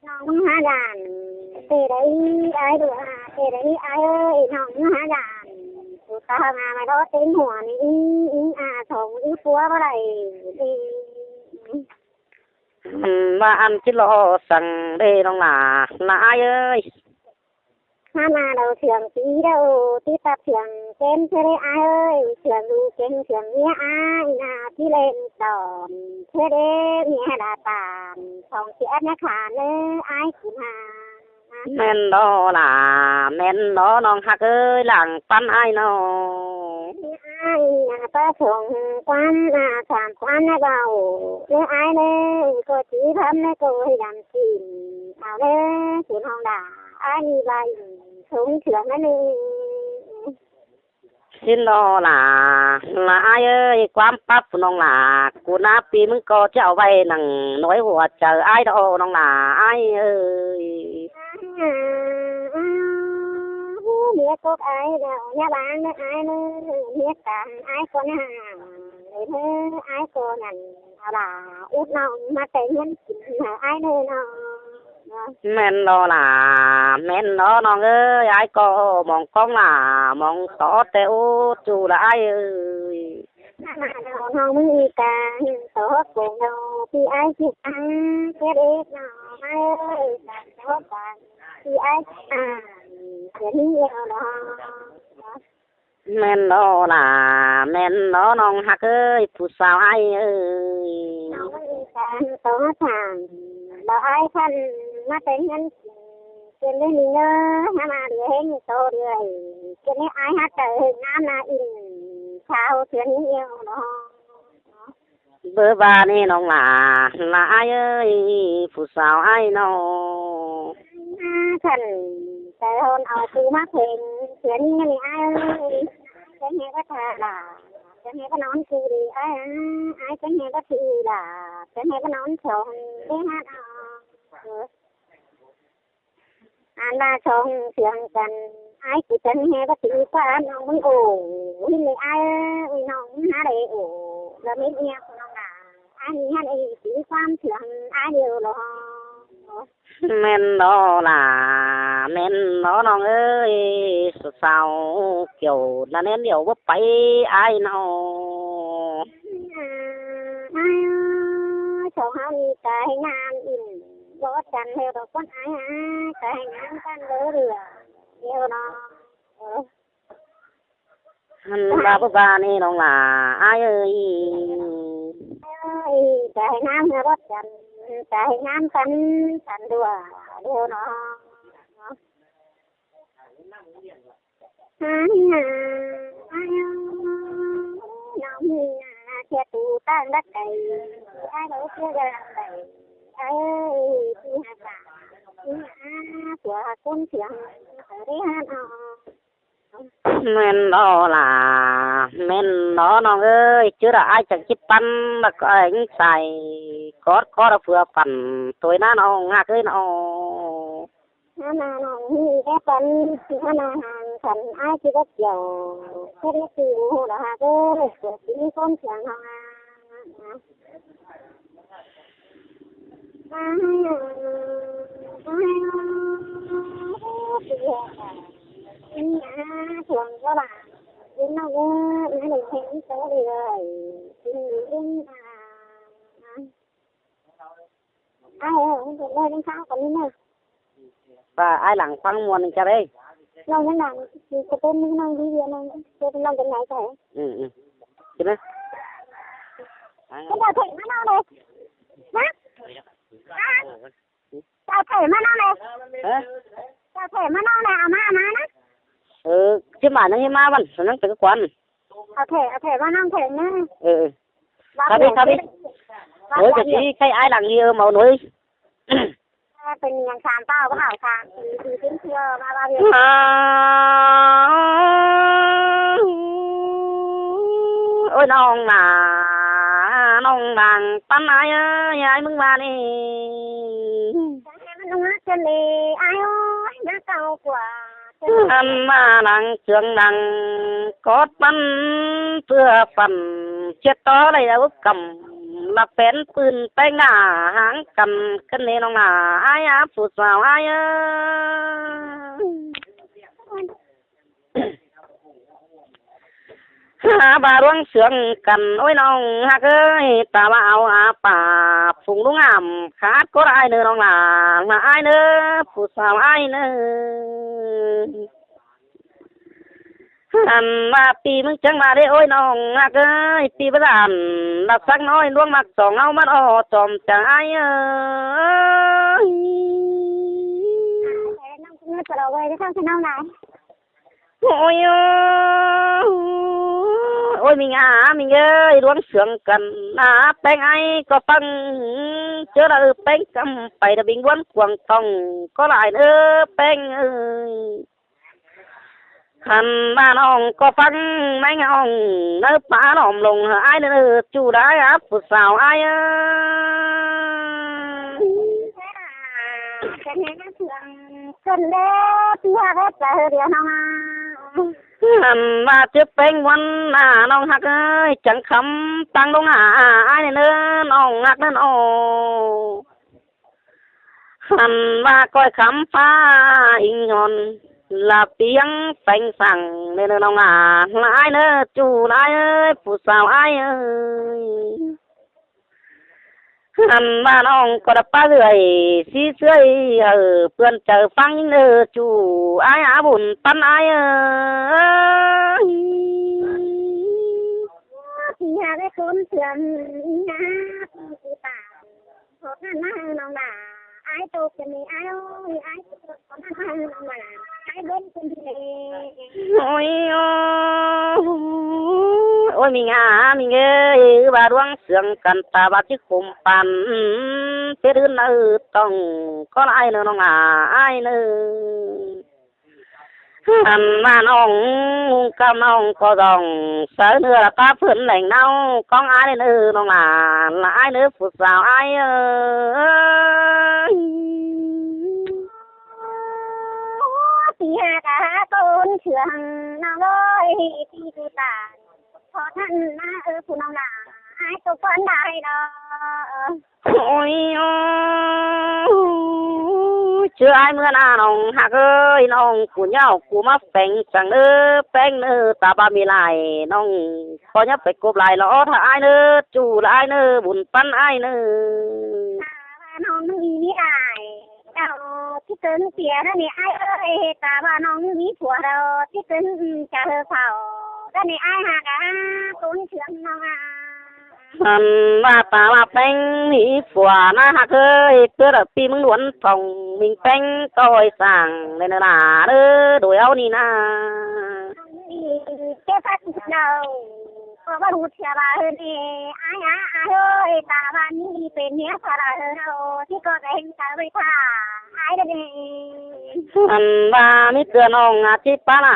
ꞌNọng ꞌmá hả dản, ꞌtẹ đảy ải đua, ꞌtẹ đảy ải ơi, ꞌnọng ꞌmá hả dản. Phủ sáo ꞌnị ꞌmá lo tên hua ꞌnị, ꞌí, ꞌí, à, song, ꞌí, pua báu đảy, đi. ꞌMắn ꞌva ăn chít lo săng đê ꞌnọng lả, lả ải ơi. Hả ꞌna đaư sương tí đaư, tí tắp sương kén chê đê ải ơi, sương đu kén sương ꞌnhá ải, ꞌna tí ꞌlẹn tỏn, chê đê ꞌnhá đa tản, song chê ꞌnhá khả ꞌnớ ải ꞌcứn hả. ꞌMen lo lả, ꞌmen lo ꞌnọng hák ơi, lăng păn ải ꞌnọ. Ải ꞌna ꞌpá song ꞌquám ꞌna sam ꞌquám ꞌna báu, ꞌnớ ải ꞌnớ, ꞌcọ chít phắm ꞌnớ ꞌcọ hê dăm chim, au ꞌnớ, chun hong đả, ải ꞌnị ꞌva, song sương ꞌnớ ꞌnị. Sín lo lả, lả ải ơi, ꞌquám pắp ꞌnọng lả, ꞌcú ꞌná ꞌpi ꞌmứng ꞌcọ ꞌchí au ꞌvạy nẳng ꞌnọi hua chaư ải đaư ꞌnọng lả, ải ơi. Hú, ꞌmía cốc ải đaư, ꞌnhá báng ꞌnớ ải ꞌnớ, ꞌmía cang ải ꞌcọ ꞌnhá, ꞌnớ ải ꞌcọ ꞌnặn, au lả, út ꞌnọng ꞌmá té ꞌnhán chim hả ải ꞌnớ ꞌnọng. ꞌMen lo lả, ꞌmen lo ꞌnọng ơi, ải ꞌcọ mong ꞌcóng lả, mong tó té út ꞌchu lả ải ơi. Hả ꞌna đaư ꞌnọng ꞌmứng ꞌnị cang, tó cống đaư, ꞌpi ải chít ăn, ké đét ꞌnọng ải ơi, tó cang, ꞌpi ải chít ăn, chén ꞌnị eo lo. ꞌMen lo lả, ꞌmen lo ꞌnọng hák ơi, phủ sáo ải ơi. ꞌNọng ꞌmứng ꞌnị cang, tó thẳng, lo ải khăn, ꞌmá té ꞌnhán chim, chén đê ꞌnị ꞌnớ, hả ꞌna đê hên tó đê, chén đê ải hả tơ hên ꞌnám ꞌna in, sao chén ꞌnị eo lo. Báu ꞌva ꞌnị ꞌnọng lả, lả ải ơi, phủ sáo ải ꞌnọ. Hả khăn, tơ hôn au ꞌcứ ꞌmá phên, chén ꞌnị ải ơi, chén hê báu thả lả, chén hê báu nón ꞌcứ đi ải, ải chén hê báu thả lả, chén hê báu nón song, đê hả ꞌnọ. Ăn ꞌva song sương căn, ải ꞌcứ chắng hê báu thả ꞌquá ꞌnọng ꞌmứng ổ, ꞌhịn lê ải, ui ꞌnọng ꞌmứng hả lê ổ, lo mết ꞌnhá ꞌnọng lả, ải ꞌnị hả lê ꞌcứ ꞌquám sương ải điêu lo. ꞌMen lo lả, ꞌmen lo ꞌnọng ơi, sáo sáo kiẻo ꞌna ꞌnén điêu báu pay ải ꞌnọ. Ải ơi, song hảư ꞌnị ca hên ꞌnhán in. bót căn ꞌlẹo ꞌcọ ꞌcốn ai ai, tai ꞌnhắng căn đu ꞌlứa ꞌlẹo ꞌnớ. Ơ. ꞌHăn ꞌva báu ꞌva ꞌnị ꞌnọng lả ai ơi. Ơi, tai ꞌnhắng ꞌhứa bót căn, tai ꞌnhắng căn, căn đu ꞌlẹo ꞌnớ. Ai à, ai ơ, ꞌnọng ꞌnị ꞌnạ, ꞌchưa tu ꞌtáng đắc cay, ai đu ꞌchưa gam đảy, ai ơi, ꞌchí hák bả, ꞌchí hák bả, ꞌcốn siêng, ꞌcọ đảy ꞌhăn ọ. ꞌMen đó lả, ꞌmen đó ꞌnọng ơi, ꞌchớ đa ai chắng ꞌchí ꞌpắn, ꞌlẹo ꞌcọ ai ꞌnhắng sai, cót cót ꞌlẹo ꞌphưa păn, ꞌtoi ꞌnặn ꞌnọng ꞌhặc ơi ꞌnớ. ꞌNhá ꞌnạ ꞌnọng ꞌnị ꞌcọ păn, ꞌnhá ꞌnạ hang khăn ai ꞌchí báu kiẻo, ꞌchớ đảy ꞌchí ꞌhụ đa ꞌhặc ơi, ꞌcọ ꞌchí ꞌcốn siêng hăng ꞌnạ. Ai ơ, ai ơ, ꞌchí hák bả, ꞌchí hák bả, thuông ꞌcọ lả, ꞌchí ꞌnọng ơi, ꞌnhá đảy hên ꞌtớ đi ơi, ꞌchí ꞌnị ꞌnhá. Ai ơ, ꞌchí đảy hên ꞌtớ đi ꞌnớ. Và ai lăng ꞌphắng muôn ꞌnị ꞌchớ đảy. Lòng ꞌnhắng lăng, ꞌchí ꞌcọ ꞌpứng ꞌnị ꞌnọng đi ꞌviạk ꞌnọng, ꞌchí ꞌpứng ꞌnọng căn ꞌnhắng ꞌchớ. Ừ, ừ. Chứ ꞌnớ. Cái đào thẻ ꞌmá ꞌnọng đảy. Hả? Hả? Đào thẻ ꞌmá ꞌnọng đảy. Hả? Đào thẻ ꞌmá ꞌnọng đảy, ꞌmá, ꞌmá ꞌnớ. Ừ, chứ mà ꞌnhắng ꞌmá ꞌvắn, ꞌnhắng ꞌtẹ ꞌcọ quan. Đào thẻ, đào thẻ ꞌmá ꞌnọng thẻ ꞌnớ. Ừ, ừ. Đào thẻ. Khắp đi, khắp đi. Đào thẻ. Ôi, cái gì, cái ai lăng đi, ơ, máu nối. Ơ, pên ꞌnhắng sam ꞌpọ ꞌva hảư sam, đi, đi, đi, đi, ơ, ꞌva, ꞌva, ꞌva. À, ôi, ꞌnọng lả, ꞌnọng đang ꞌpắn ai ơi, ai ꞌmứng ꞌva ꞌnị. Ai ơi, ꞌnhá ꞌcọ ꞌquá. ꞌHăn ꞌva đang ꞌchương đang cót ꞌpắn, ꞌpưa păn, ꞌchưa tó đảy ꞌlẹo ꞌcắm, ꞌlạ pên pưn ꞌpéng ꞌnạ, háng căn, căn ꞌnị ꞌnọng lả, ai à, phủ sáo ai ơ. Hả, ꞌva ꞌluống siêng căn, ôi ꞌnọng ꞌhặc ơi, ta ꞌva au à pả, phung ꞌlung ảm, khát ꞌcọ ai ꞌnớ ꞌnọng lả, ꞌlạ ai ꞌnớ, phủ sáo ai ꞌnớ. ꞌHăn ꞌva ꞌpi ꞌmứng chắng ꞌva đảy, ôi ꞌnọng ꞌhặc ơi, ꞌpi báu dản, ꞌlạ sắc ꞌnọi ꞌluống ꞌmặc song ꞌháu ꞌmắn ọ, chom chắng ai ơi. Ôi ơ, ôi ꞌmính à, ꞌmính ơi, ꞌluống siêng căn, à, ꞌpéng ai ꞌcọ ꞌphắng, ꞌchớ đa ꞌpéng ꞌcắm pay đa binh ꞌbuôn cuông tong, ꞌcọ lai ꞌnớ ꞌpéng ơi. ꞌHăn ꞌva ꞌnọng ꞌcọ ꞌphắng, ꞌmính ꞌnọng ꞌnớ pá lom lông hả ai ꞌnớ, ꞌchu đảy à, phủ sáo ai ơ. Căn ꞌnị ꞌnhá thưởng cơn đế, ꞌpi hák báu pay hơ đi ꞌnọng à. ꞌHăn ꞌva ꞌchớ ꞌpéng ꞌmuôn à, ꞌnọng ꞌhặc ơi, chắng khắm ꞌtáng ꞌlống à, ai ꞌnớ, ꞌnọng ꞌhặc ꞌnớ ꞌnớ. ꞌHăn ꞌva ꞌcoi khắm ꞌphạ ính ꞌhọn, ꞌlạ ꞌpi hăng ꞌpéng săng ꞌnớ ꞌnọng à, ꞌlạ ai ꞌnớ, ꞌchu đảy ơi, phủ sáo ai ơi. ꞌHăn ꞌva ꞌnọng ꞌcọ đa pá ꞌlưới, sí ꞌsứa hảư ꞌpưôn chaư ꞌphắng ꞌnớ, ꞌchu ai à, bun ꞌpắn ai ơi. Pi hák báu ꞌcốn siêng, pi hák ꞌpi ꞌpi tả. Khót ꞌnặn ꞌmá ꞌnọng lả, ai tô căn ꞌnị ai ơi, ai tô khót ꞌnặn ꞌmá ꞌnọng lả, ai bến căn ꞌnị. Ôi ơ, ôi ꞌmính à, ꞌmính ơi, ꞌva ꞌluống siêng căn ta ꞌva ꞌchí khum păn, pét ứn ư tong, ꞌcọ lai ꞌnớ ꞌnọng à, ai ꞌnớ. ꞌHăn ꞌva ꞌnọng ꞌmung ꞌcắm ꞌnọng ꞌcọ dong, sáư ꞌnưa ꞌlạ pá ꞌphớn lẻng ꞌnáo, ꞌcóng ai ꞌnớ ꞌnọng lả, ꞌlạ ai ꞌnớ phủ sáo ai ơi. Pi hák à ꞌcốn siêng ꞌnọng ơi, pi tu tả. Khót ꞌnặn ꞌmá ơ phủ ꞌnọng lả, ai tô ꞌcốn đảy đó. Ôi ơ, ꞌchớ ai ꞌmưa ꞌnạ ꞌnọng ꞌhặc ơi, ꞌnọng ꞌcú ꞌnháo ꞌcú ꞌmá ꞌpéng săng ꞌnớ, ꞌpéng ꞌnớ, ta ꞌva ꞌmí lai, ꞌnọng ꞌcọ ꞌnhá pay cốp lai lo ót hả ai ꞌnớ, ꞌchu lai ꞌnớ, bun ꞌpắn ai ꞌnớ. Ta ꞌva ꞌnọng ꞌmí ꞌmí lai. tớng pía đa nê ai ơi, ta ꞌva ꞌnọng ꞌmí phua đaư, ꞌchí tớng chả hơ phao, đa nê ai hák a, tốn chướng ꞌnọng a. Ăn ꞌva ta ꞌva ꞌpéng ꞌmí phua ꞌna ꞌhặc ơi, ꞌpưa đa ꞌpi ꞌmứng ꞌluôn phỏng, ꞌminh ꞌpéng ꞌcoi sảng, đe ꞌnớ ꞌna, đe đuổi au ꞌnị ꞌna. Chớ phát đaư, ꞌcọ ꞌva ꞌhụ chia ꞌva hơ nê, ai a, ai ơi, ta ꞌva ꞌnị pên ꞌnhía phua đaư hơ đaư, ꞌchí ꞌcọ ꞌvén ta ꞌvạy tha, ai đe nê. Ăn ꞌva ꞌmí ꞌtưa ꞌnọng a ꞌchí pá ꞌna,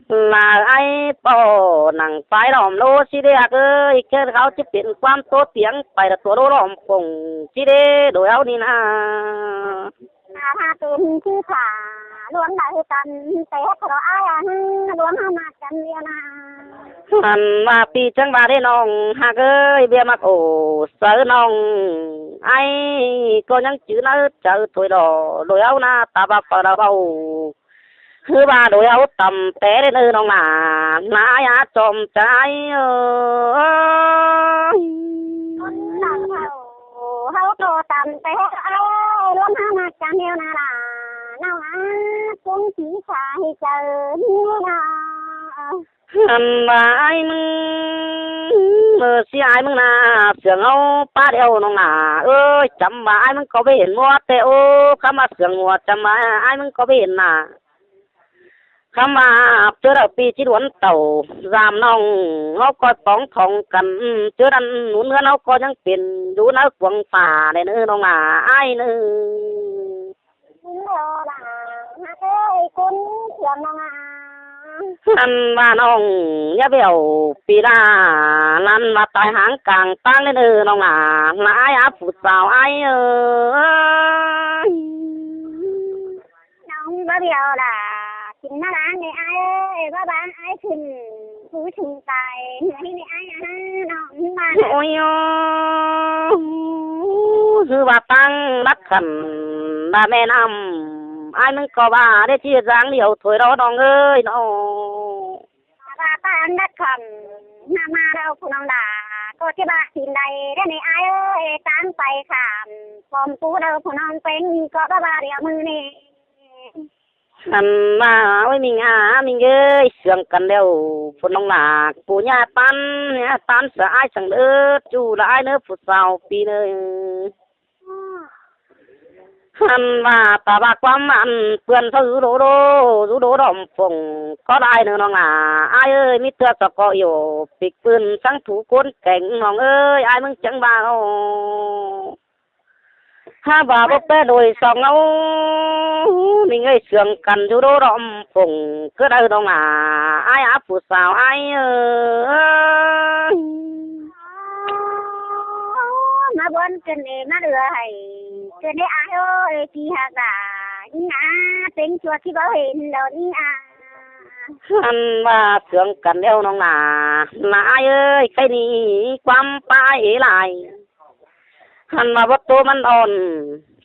ꞌna ai ꞌpo nẳng phái đom ꞌlô ꞌchí đé ꞌhặc ơi, ꞌkhớt kháo ꞌchí pên ꞌquám ꞌtố tiếng pay đa tua đô đom phỏng ꞌchí đé đuổi au ꞌnị ꞌna. Nả ha tôm ꞌchí thả, ꞌluống đaư hư tăm, té khỏ ai a, ꞌluống ha ꞌmặc căn ꞌliêu ꞌna. Ăn ꞌva ꞌpi chắng ꞌva đé ꞌnọng ꞌhặc ơi, ꞌviạk ꞌmặc ổ sáư ꞌnọng, ai ꞌcọ ꞌnhắng chứ ꞌnớ chaư thôi đỏ, đuổi au ꞌna ta ꞌva phaư đaư báu. Hư ꞌva đuổi au tăm té đe ꞌnớ ꞌnọng ꞌna, ꞌna ai a chom chai ơi. Hâu tô tăm té ai, ꞌluống ha ꞌmặc căn ꞌliêu ꞌna đa, ꞌnọng a, ꞌcốn ꞌchí sa hê chaư ꞌnị ꞌna. Ăn ꞌva ai ꞌmứng, ꞌmự ꞌsí ai ꞌmứng ꞌna, sương au pá đeo ꞌnọng ꞌna ơi, chăm ꞌva ai ꞌmứng ꞌcọ báu hên ꞌmứa té ố, khắm ꞌva sương ꞌmứa chăm ꞌva ai ꞌmứng ꞌcọ báu hên ꞌna. Khắm ꞌva ꞌchớ đaư ꞌpi ꞌchí ꞌluôn tảu, dăm ꞌnọng ꞌháu ꞌcoi póng thong căn, ꞌchớ đăn ꞌnún ꞌngớn ꞌháu ꞌcọ ꞌnhắng pên, dú ꞌnớ cuông phả đe ꞌnớ ꞌnọng ꞌna, ai ꞌnớ. Ăn ꞌva ꞌnọng ꞌnhá bẻo ꞌpi ꞌna, lăn ꞌva tai háng cang ꞌtáng đe ꞌnớ ꞌnọng ꞌna, ꞌna ai a phủ sáo ai ơi. ꞌNọng báu bẻo đa, kin ꞌna láng nê ai ơi, báu báng ai khửn, phủ sung tai, ꞌnhá hê nê ai a, ꞌnọng ꞌmắn. Ôi ơ, ꞌhứ ꞌva ꞌtáng đắc khăn, đa ꞌme ꞌnặm, ai ꞌmứng ꞌcọ ꞌva đé ꞌchí dáng điêu thôi đó ꞌnọng ơi ꞌnọ. ꞌVa ꞌtáng đắc khăn, ꞌnặm ꞌmá đaư phủ ꞌnọng đa, ꞌcọ ꞌchí ꞌva kin đảy, đe nê ai ơi, ꞌtáng pay khảm, pom pú đaư phủ ꞌnọng pên, ꞌcọ ꞌva ꞌva điêu ꞌmự nê. Ăn ꞌva, ôi ꞌminh a, ꞌminh ơi, sương căn đeo, phủ ꞌnọng đa, phủ ꞌnhá ꞌtán, ꞌnhá ꞌtán sa ai săng đớt, ꞌchu đa ai ꞌnớ phủ sáo ꞌpi ꞌnớ. Ăn ꞌva ta ꞌva ꞌquám ăn ꞌpươn sau dú đô đô, dú đô đom phông, ꞌcọ đai ꞌnớ ꞌnọng ꞌna, ai ơi, ꞌmí ꞌtưa sa ꞌcọ yổ, pik ꞌpươn sắng thú ꞌcốn keng ꞌnọng ơi, ai ꞌmứng chắng ꞌva âu. Hák ꞌva báu pé đôi song âu, ꞌminh ơi sương căn dú đô đom phông, ꞌcọ đai ꞌnọng ꞌna, ai a phủ sáo ai ơi. ꞌMá bón cơn ê ꞌmá lưa hảy, cơn ê ai ơi, ꞌpi hák đa, ꞌnhá, pên ꞌchua ꞌchí báu hên đon ꞌnhá. Ăn ꞌva sương căn đeo ꞌnọng ꞌna, ꞌna ai ơi, khay ꞌnị ꞌquám pá ê lai. Ăn ꞌva báu tô ꞌmắn ón,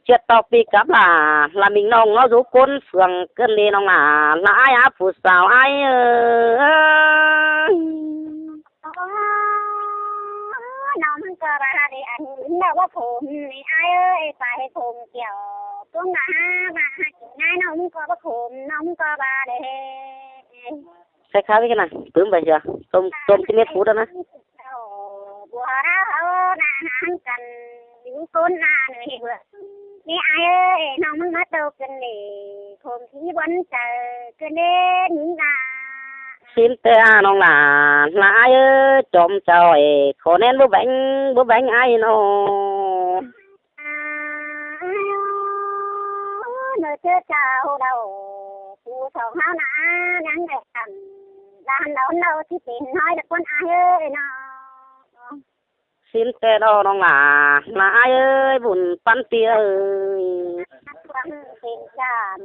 ꞌchiệt ꞌtọ ꞌpi cắp đa, đa ꞌminh ꞌnọng ꞌnó dú ꞌcốn phường cơn ê ꞌnọng ꞌna, ꞌna ai a phủ sáo ai ơi. Ơ, ꞌnọng ꞌmắn ꞌcọ ꞌva đe ăn, ꞌnọng báu khôm, ê ai ơi, pay khôm kiẻo, ꞌcốn ꞌva ha, ꞌva ha kin ꞌnái ꞌnọng ꞌmắn ꞌcọ báu khôm, ꞌnọng ꞌmắn ꞌcọ ꞌva đe. Khay kháo ꞌmí căn ꞌna, tứm pay sia, tôm, tôm ꞌchí mết phút ꞌnớ ꞌna. Bua đaư ꞌháu ꞌna háng căn, dú ꞌcốn ꞌna nư hê bươn. Nê ai ơi, ꞌnọng ꞌmắn ꞌmá tô cơn đê, khôm ꞌchí bón chaư, cơn đê ꞌnhính ꞌna. Sín ꞌtẹ a ꞌnọng ꞌna, ꞌna ai ơi, chom chao ê, khổ ꞌnén báu béng, báu béng ai ꞌnọ. Ai ơ, ꞌnớ ꞌchớ chao đaư, phủ sáo ꞌháu ꞌna, ꞌnhắng đảy căn, đa hăn đaư ꞌnớ ꞌchí pên ꞌnọi đa ꞌcốn ai ơi ꞌnọ. Sín ꞌtẹ đo ꞌnọng ꞌna, ꞌna ai ơi, bun ꞌpắn ꞌpi ơi. Bun pên cham,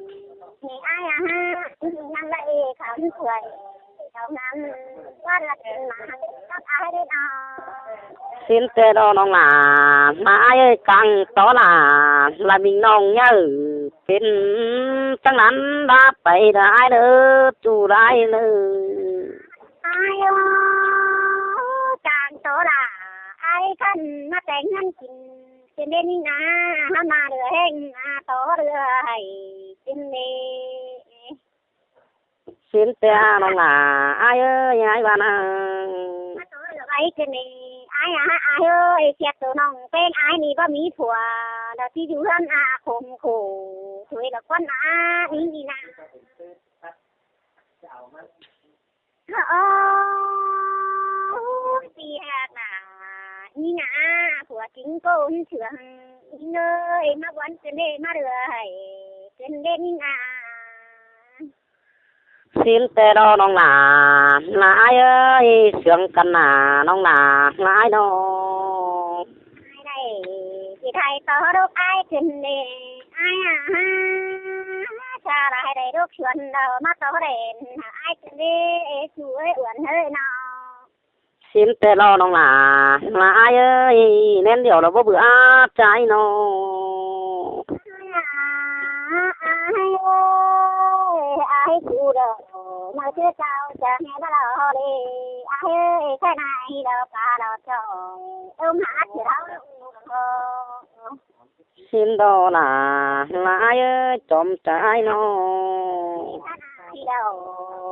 ꞌnị ai a ha, ꞌnhắng đảy khắm khuai, chao ngắm, ꞌquá đa pên ꞌmá, cắp ai đảy ꞌnọ. Sín ꞌtẹ đo ꞌnọng ꞌna, ꞌna ai ơi, cang tó đa, đa ꞌminh ꞌnọng ꞌnhá, pên chắng ꞌnặn đa pay đa ai ꞌnớ, ꞌchu đa ai ꞌnớ. Ai ơ, cang tó đa, ai căn ꞌmá téng ꞌngớn kin, Trên đê ninh a, há ꞌmá lưa ꞌhéng a, tó lưa hảy trên đê. Xin té ꞌnọng lả, ai ơi, ai ꞌva ꞌnăng. Há tó lưa hảy trên đê, ai a, ai ơi, ꞌchí tô ꞌnọng ꞌpéng ai ꞌnị báu ꞌmí phua, đa ꞌchí dú ꞌhướn a khốn khổ, thuế lỏ ꞌquán a, ꞌnị ꞌnị ꞌnăng. Ơ, ơ, ꞌpi ha nả, ꞌnị ꞌnạ, phua chính ꞌcốn sương, ꞌnị ơi, ꞌmá ꞌquán trên đê ꞌmá lưa hảy, trên đê ꞌnị ꞌnạ. Xin té ꞌnọng lả, lả ai ơi, sương căn nả ꞌnọng lả, lả ai ꞌnọ. Ai đảy, ꞌchí thái tó đốc ai trên đê, ai a ha, cha lai đảy đốc suôn đaư ꞌmá tó đen, ai trên đê, ê chu ơi, uôn hơi ꞌnọ. Xin té ꞌnọng lả, lả ai ơi, ꞌmen điêu lỏ báu bự áp ꞌchái ꞌnọ. Ai ơi, ai chu đaư, ꞌmá ꞌchớ chao, cha nghe báu lỏ đê, ai ơi, cái này đaư pa đaư choi, ôm hát thì đaư. Xin đó lả, lả ai ơi, chom cha ai ꞌnọ. Ai đaư,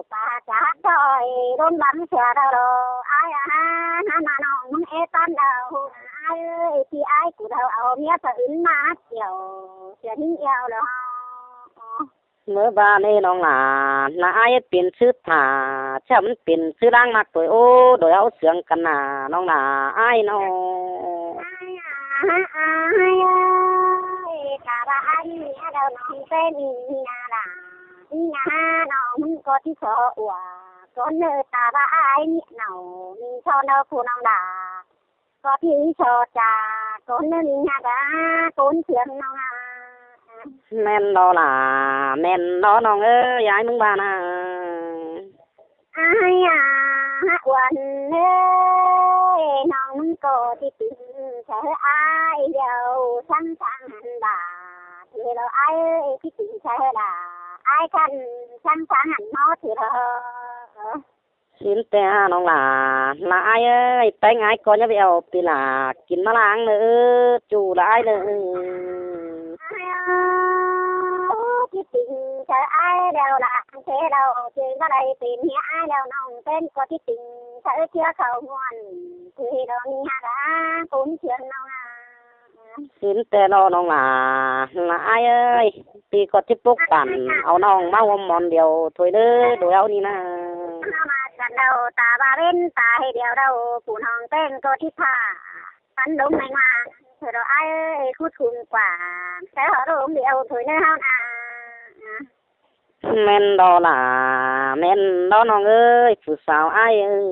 pa cha choi, đôn bắn cha đaư đaư, ai a ha, ha ꞌmá ꞌnọng ꞌmứng ê tán đaư, ai ơi, ꞌchí ai cu đaư, au ꞌmía pha ứn ꞌmá chiêu, sia ꞌnhính iêu đaư. ꞌMớ ꞌva ꞌnị ꞌnọng lả, lả ai pên ꞌsứ thả, chăm pên ꞌsứ ꞌláng ꞌmặc ꞌtoi, ô, đôi au sương căn nả ꞌnọng lả ai ꞌnọ. Ai a, ai ơi, ta ꞌva ai ꞌnị a đaư ꞌnọng pên ꞌnị a lả, ꞌnị a ꞌnọng ꞌcọ ꞌchí so ua, ꞌcốn ꞌnớ ta ꞌva ai ꞌnị ꞌnọ, ꞌmí so đaư phủ ꞌnọng lả. Có thì so cha, con nên nhà đã tốn tiền ꞌnọng a. ꞌMen đó lả, ꞌmen đó ꞌnọng ơi, ai ꞌmứng ꞌva ꞌnăng. Ai a, ha uôn ơi, ꞌnọng ꞌmứng ꞌcọ ꞌchí tứm ꞌchớ ai điêu, sắm sắm hẳn ꞌva. Thế lo ai ơi, ꞌchí tứm ꞌchớ đa, ai căn sắm sắm hẳn ꞌmo thế lo. Xin té ꞌnọng lả, lả ai ơi, ꞌpéng ai ꞌcọ nhá ꞌvẹo ꞌpi lả, kin ꞌmá ꞌláng ꞌnớ, chu lả ai ꞌnớ. Ai ơi, ꞌchí tứm ꞌchớ ai điêu lả, thế lo, ꞌchí ꞌva đảy pên ꞌnị ai điêu ꞌnọng pên ꞌcọ ꞌchí tứm ꞌchớ ꞌchưa khảu ꞌnguôn, thế lo ꞌnị ha đa, tốn tiền ꞌnọng a. Xin té ꞌnọng lả, lả ai ơi, ꞌpi ꞌcọ ꞌchí pốc pản, au ꞌnọng ꞌmá ꞌhuôm ꞌmón điêu thôi ꞌnớ, đôi au ꞌnị ꞌnăng. ꞌMá căn đaư, ta ꞌva ꞌvến ta ꞌhế điêu đaư, phủ ꞌnọng ꞌpéng ꞌcọ ꞌchí pha, pắn đốm ꞌmạy ꞌmá, thôi đaư ai ơi, khút khun ꞌquá, ꞌchớ hảư đốm điêu thôi ꞌnớ ꞌháo ꞌnạ. ꞌMen đó lả, ꞌmen đó ꞌnọng ơi, phủ sáo ai ơi.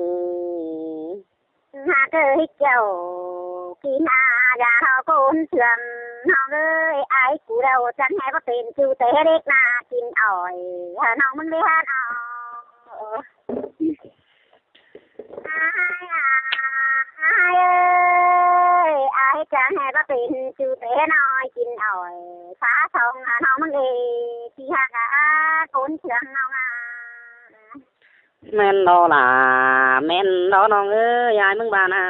Ha ꞌcơ hít chẻo, kin a, da ꞌhó ꞌcốn sương, ꞌnọng ơi, ai cu đaư chắng ꞌhế báu pên, chu té đếc ꞌnạ kin ỏi, hảư ꞌnọng ꞌmứng đé ha ꞌnọ. Ai a, ai ơi, ai chắng ꞌhế báu pên, chu té ꞌnọi kin ỏi, phá song hảư ꞌnọng ꞌmứng đé, ꞌchí ha ꞌcốn sương ꞌnọng a. ꞌMen đó lả, ꞌmen đó ꞌnọng ơi, ai ꞌmứng ꞌva ꞌnăng.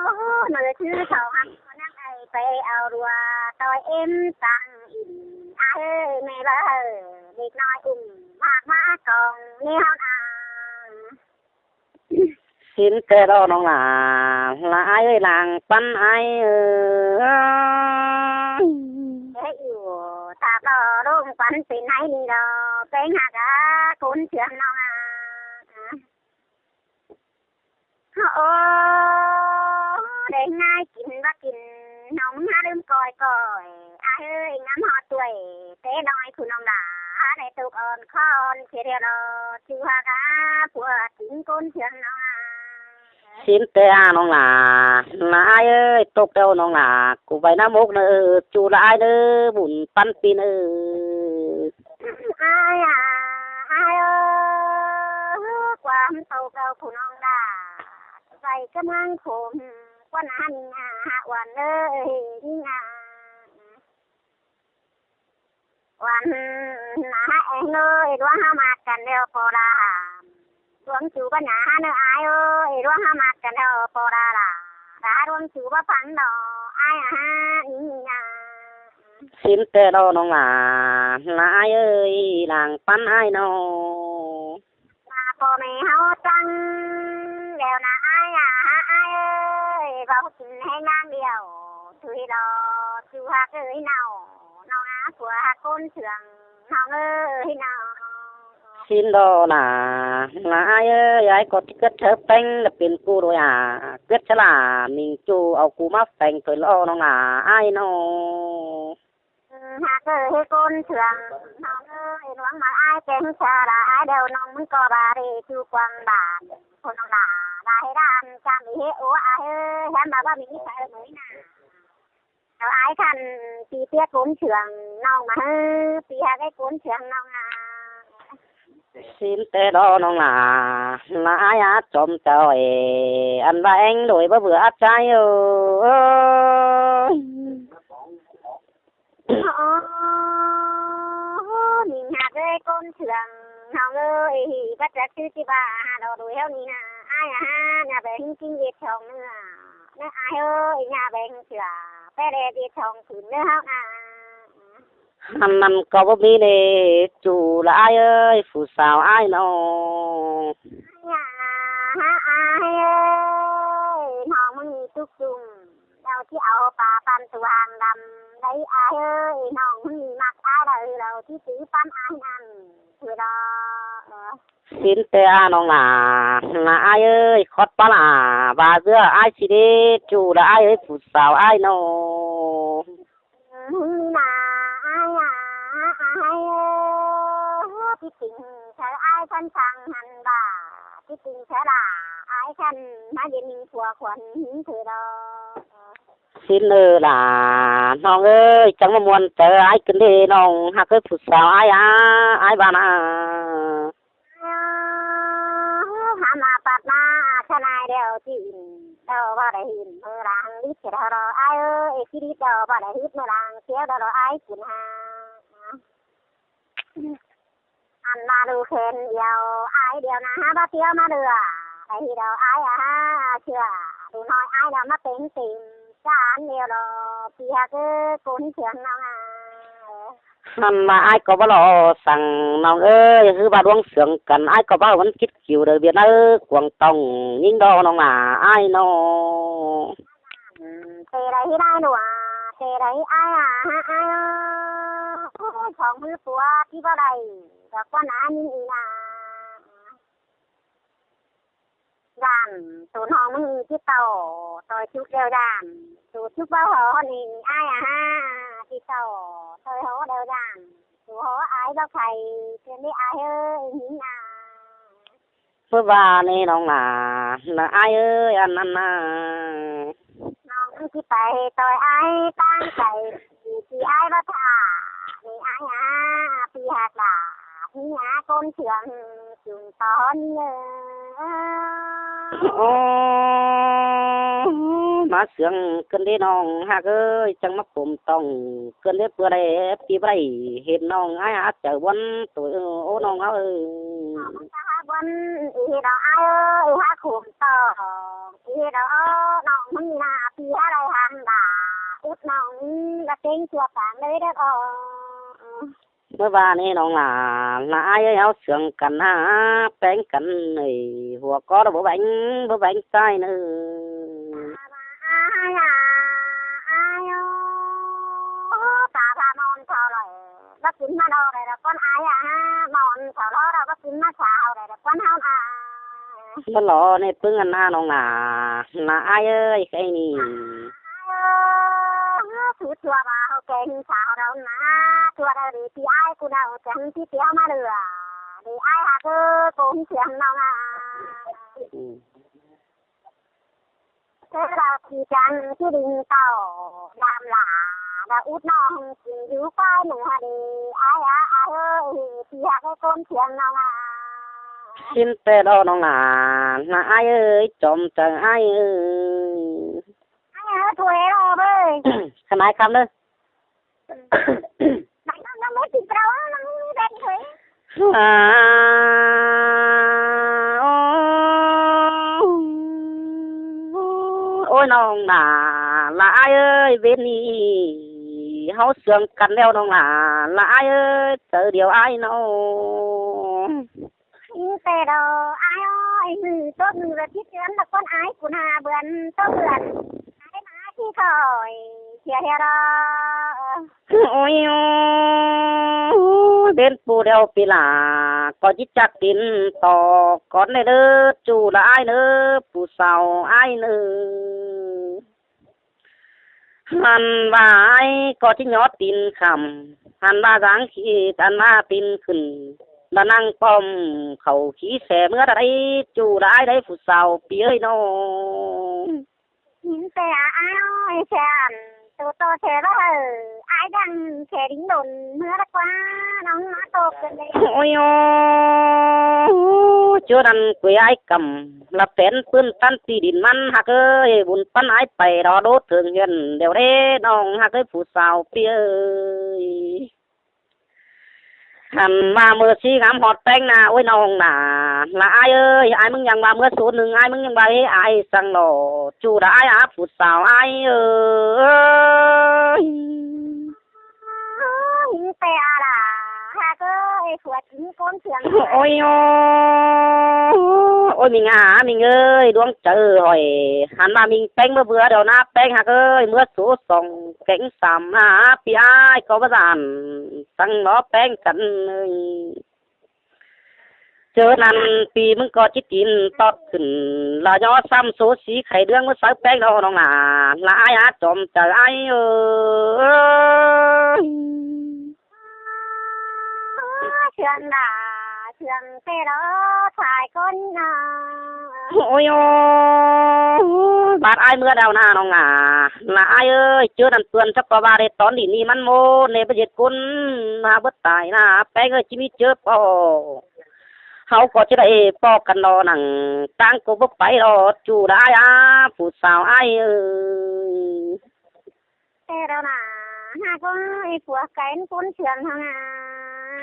Ơ, ꞌnọi ꞌchư thảu hăn ꞌcọ ꞌnăng ai pay au đua, ꞌtoi êm tăng in, ai ơi, ꞌme ꞌva hảư, đếc ꞌnọi ứm, ꞌmặc ꞌmá cong, ꞌnị ꞌháo ꞌnạ. Xin té đó ꞌnọng lả, lả ai ơi, lăng pắn ai ơi. Ê, ư, ta ꞌcọ đông pắn pên ai ꞌnị lo, ꞌpéng ha ꞌcốn sương ꞌnọng a. Ô, đảy ꞌngai kin ꞌva kin, ꞌnọng ꞌmứng ha ꞌlứm ꞌcoi ꞌcoi, ai ơi, ngắm ꞌhọt ꞌtoi, té ꞌnọi phủ ꞌnọng lả, ha đảy tốc ón khon, sia điêu lo, chu ha ꞌcọ, phủ chính ꞌcốn sương ꞌnọng a. Xin té a ꞌnọng lả, lả ai ơi, tốc đaư ꞌnọng lả, cu vảy ꞌnắm ốc ꞌnớ, chu lả ai ꞌnớ, bun pắn ꞌpi ꞌnớ. Ai a, ai ơi, ꞌquám tốc đaư phủ ꞌnọng lả, vảy ꞌcọ ꞌmướng khôm, ꞌquá ꞌnạ ꞌnị a, ha uôn ơi, ꞌnị a. Uôn ꞌnạ ha ên ơi, ꞌluống ꞌháo ꞌmặc căn ꞌlẹo ꞌpo đa. ꞌLuống chu bá ꞌnạ ha ꞌnớ ai ơi, ꞌluống ꞌháo ꞌmặc căn ꞌlẹo ꞌpo đa lả. Đa ꞌcóng chu báu phắng đo, ải ꞌa hák ꞌnị ꞌnị ꞌna. ꞌSịn ꞌtẹ đo ꞌnọng lả, ꞌna ải ơi, lăng ꞌpắn ải ꞌnọ. ꞌMá ꞌpo ꞌme ꞌháu ꞌchăng, ꞌlẹo ꞌna ải ꞌa hák ải ơi, báu kin ꞌhé ꞌnhắng điêu, ꞌchu ꞌhế lo, ꞌchu hák ơi ꞌnọ, ꞌnọng ꞌa ꞌpúa hák ꞌcốn sương, ꞌnọng ơi ꞌnọ. ꞌSịn đo lả, ꞌna ải ơi, ải ꞌcọ ꞌcứt chaư ꞌpéng đa pên ꞌcú đuổi ꞌa, ꞌcứt chaư lả, ꞌmính ꞌchu au ꞌcú ꞌmá pheng thôi lo ꞌnọng lả, ải ꞌnọ. Hák ơi ꞌcốn sương, ꞌnọng ơi, ꞌluống ꞌmá ải ꞌpéng chaư lả, ải điêu ꞌnọng ꞌmắn ꞌcọ báu đảy ꞌchu quảng bản, ꞌcốn ꞌnọng lả, báu ꞌhế đan, chăm ꞌhế ꞌúa ải ơi, ꞌhém báu báu ꞌmí chaư ꞌmới ꞌna. Đao ải khăn, ꞌpi ꞌtiếc ꞌcốn sương, ꞌnọng ꞌmá ꞌhứ, ꞌpi hák ꞌcốn sương ꞌnọng ꞌa. ꞌSịn ꞌtẹ đo ꞌnọng lả, ꞌna ải ꞌa chom chảu ê, ăn ꞌva ꞌéng đuổi báu bươn ꞌa ꞌchái ơi. Ơ, ꞌmính hák ơi ꞌcốn sương, ꞌnọng ơi, báu chắc ꞌchư ꞌchí báu hák đo đuổi ꞌháu ꞌnị ꞌna, ải ꞌa hák, ꞌnhá báu kin ꞌdệt song ꞌnớ, ꞌnớ ải ơi, ꞌnhá báu kin sửa, ꞌpé đé ꞌdệt song kin ꞌnớ ꞌháu ꞌna. ꞌNặn ꞌnặn ꞌcọ báu ꞌmí đé, ꞌchu lả ải ơi, phủ sáo ải ꞌnọ. Ải ꞌa hák ải ơi, ꞌnọng ꞌmá ꞌnị túc ꞌchung, đao ꞌchí au pá păn tu hang đăm, đảy ải ơi, ꞌnọng ꞌmá ꞌnị ꞌmặc ải đaư, đao ꞌchí tứ ꞌpắn ải ꞌnặn, thôi đo. ꞌSịn ꞌtẹ ꞌa ꞌnọng lả, ꞌna ải ơi, khót ꞌpá lả, ꞌva ꞌdứa ải ꞌchí đé, ꞌchu lả ải ơi, phủ sáo ải ꞌnọ. ꞌNa ải ꞌa, ải ơi, ꞌchí kin chaư ải khăn săng hăn bá, ꞌchí kin chaư lả ải khăn, ꞌmá ꞌdệt ꞌmính ꞌpúa khuôn ꞌhính thôi đo. ꞌSịn ơ lả, ꞌnọng ơi, chắng ꞌmá ꞌmuôn chaư ải ꞌcứn đé ꞌnọng, hák ơi phủ sáo ải ꞌa, ải ꞌva ꞌna. Hák ꞌmá pắt ꞌmá, ꞌkhăn ải điêu ꞌchí, đao báu đảy ꞌhịt ꞌmưa lăng đít ꞌchí đao đo ải ơi, ꞌchí đít đao báu đảy ꞌhịt ꞌmưa lăng, ꞌchí đao đo ải kin hák. Ăn ꞌmá đu khen điêu, ải điêu ꞌna hák báu ꞌtiếu ꞌmá đưa, đảy ꞌhịt đao ải ꞌa hák, ꞌchưa, đu ꞌnọi ải đao ꞌmá pên têm, chả ăn điêu đo, ꞌpi hák ơi ꞌcốn sương ꞌnọng ꞌa. ꞌNặn ꞌva ải ꞌcọ báu lo săng ꞌnọng ơi, ꞌhứ ꞌva ꞌluống sương căn ải ꞌcọ báu ꞌmắn kít kiu đaư ꞌviạk ꞌnặn cuông tỏng ꞌnhính đo ꞌnọng lả ải ꞌnọ. Tê đảy ꞌhí đai nua, tê đảy ải ꞌa hák ải ơ. Ôi, song ꞌmứ ꞌpúa ꞌchí báu đảy, đao ꞌquán ải ꞌnhính ꞌnị ꞌna. Dản, tô ꞌnọng ꞌmá ꞌnị ꞌchí tảu, ꞌtoi chúc đeo dản, tô chúc báu hó ꞌnị ải ꞌa hák, ꞌchí tảu, ꞌtoi hó đeo dản, tô hó ải báu khay, ꞌchương đé ải ơi, ꞌnhính ꞌna. ꞌMưa ꞌva ꞌnị ꞌnọng lả, ꞌna ải ơi, ăn ăn ꞌna. ꞌNọng ꞌchí pay ꞌtoi ải ꞌtáng cay, ꞌchí ải báu thả, ꞌnị ải ꞌa, ꞌpi hák lả, ꞌnị ꞌa ꞌcốn sương, sương tón ơ. Ơ, ꞌmá sương ꞌcứn đé ꞌnọng hák ơi, chắng ꞌmá pôm tỏng ꞌcứn đé ꞌpưa đảy, ꞌpi báu đảy hên ꞌnọng ải ꞌa chaư ꞌbuôn ꞌtội ơ, ơ, ꞌnọng ꞌa ơi. Ơ, ꞌmá chaư ꞌbuôn, ꞌhịt đao ải ơ, ꞌhụ hák khôm tỏng, ꞌhịt đao ơ, ꞌnọng ꞌmá ꞌnị ꞌna, ꞌpi hák đảy hăng đa, út ꞌnọng, đa ꞌtếng ꞌchua pang đảy đa ơ. ꞌMưa ꞌva ꞌnị ꞌnọng lả, ꞌna ải ơi, ꞌháu sương căn ꞌna, ꞌpéng căn ꞌnị, hua ꞌcọ đa báu béng, báu béng ꞌchái ꞌnị. Ải ơ, ải ơ, ta pha ꞌmón thảu lỏ, báu kin ꞌmá đo đảy đa ꞌquán ải ꞌa, ꞌmón thảu lỏ đa báu kin ꞌmá thảu đảy đa ꞌquán ꞌháu ꞌna. ꞌMá lo ꞌnị ꞌpứng ăn ꞌna ꞌnọng lả, ꞌna ải ơi, khay ꞌnị. Ải ơ, ꞌchu ꞌchua báu ꞌhụ keng thảu đao ꞌna, ꞌchua đao đi ꞌpi ải ꞌcú đao chắng ꞌchí ꞌtiếu ꞌmá đưa, đi ải hák ơ, ꞌcốn sương ꞌnọng ꞌa. Ừ. Thế là thì chàng chứ đinh tàu, đàm lả, và út ꞌnọng, thì dú quái nụ hả đi, ải ꞌa, ải ơ, thì hả cái ꞌcốn sương ꞌnọng ꞌa. ꞌSịn ꞌtẹ đo ꞌnọng lả, ꞌna ải ơi, chom chaư ải ơi. Ải ơ, thôi ꞌlọ ꞌvới. Khăn ải khăm ꞌnớ. Bánh nó, nó mới thịt rau, nó mới bánh thôi. À, ôi, ôi, ꞌnọng nả, là ai ơi, bên ꞌnị ꞌháu sương căn ꞌlẹo ꞌnọng nả, là ai ơi, chớ điêu ai ꞌnọng. Ính ꞌtẹ đaư ai ơi, ꞌhứ ꞌtố ꞌhứ ꞌviạk ꞌchí ꞌchướn là ꞌcốn ai cún ha bươn ꞌtố bươn. Ai ꞌmá ꞌchí khỏi sia sia ꞌló. Ôi ôi, bên ꞌpú ꞌlẹo pi lả, ꞌcọ ꞌchí chắc tin ꞌtọ cón ꞌnị ꞌlớ, ꞌchu là ai ꞌnớ, phủ sáo ai ꞌnớ. Hăn ꞌva ai ꞌcọ ꞌchí nhó tin khăm, hăn ꞌva dáng khít, hăn ꞌva tin khửn, là ꞌnăng pom khảu khí se ꞌmứa đa đáy, ꞌchu là ai đáy phủ sáo pi ơi ꞌnọng. Hính ꞌtẹ ai ơi, sia ꞌnặn, tô tô sia ꞌva hảư, ai đang sia đính đốn ꞌmứa đa ꞌquá, ꞌnọng ꞌmá tô căn đê. Ôi ôi, ꞌchớ ꞌnặn quê ai căm, là pén ꞌpưn ꞌtăn ti đin ꞌmắn ꞌhặc ơi, bun ꞌpắn ai pay đó đốt thượng huyện đéo đế ꞌnọng ꞌhặc ơi phủ sáo pi ơi. Hăn ꞌva ꞌmưa ꞌchí ngắm ꞌhọt ꞌpéng nả, ôi ꞌnọng nả, là ai ơi, ai ꞌmứng ꞌnhắng ꞌva ꞌmứa số ꞌnưng, ai ꞌmứng ꞌnhắng ꞌva ê ai săng ꞌló, ꞌchu là ai áp phủ sáo ai ơi. Hính ꞌtẹ à là, ꞌhặc ơi, phủ ꞌchí ꞌcốn sương. Ôi ôi, ôi ꞌminh à, ꞌminh ơi, ꞌluống chaư hỏi, hăn ꞌva ꞌminh ꞌpéng ꞌmứa bươn đéo nả ꞌpéng ꞌhặc ơi, ꞌmứa số song kéng sam nả, pi ai ꞌcọ báu dản săng ꞌló ꞌpéng căn ơi. ꞌChớ ꞌnặn pi ꞌmứng ꞌcọ ꞌchí tin tót khửn, là ꞌnhó sam số sí khay ꞌlướng ꞌmứa sáư ꞌpéng ꞌló ꞌnọng nả, là ai áp chom chaư ai ơi. Sương đa, sương ꞌtẹ ꞌló, thái ꞌcốn nả. Ôi ôi, bát ai ꞌmứa đéo nả ꞌnọng nả, là ai ơi, ꞌchớ ꞌnặn ꞌpươn chắc ꞌcọ ꞌva đê tón đi ꞌnị ꞌmắn ꞌmô, ꞌnê báu ꞌdệt ꞌcốn, ꞌmá bớt tai nả, ꞌpéng ơi, ꞌchí ꞌmí ꞌchớ ꞌpọ. ꞋHáu ꞌcọ ꞌchí đảy ꞌpọ căn ꞌló nẳng, ꞌtáng ꞌcọ báu pay ꞌló, ꞌchu là ai áp phủ sáo ai ơi. Ê, đéo nả, ꞌhặc ơi, phủ ꞌcốn sương ꞌhặc nả.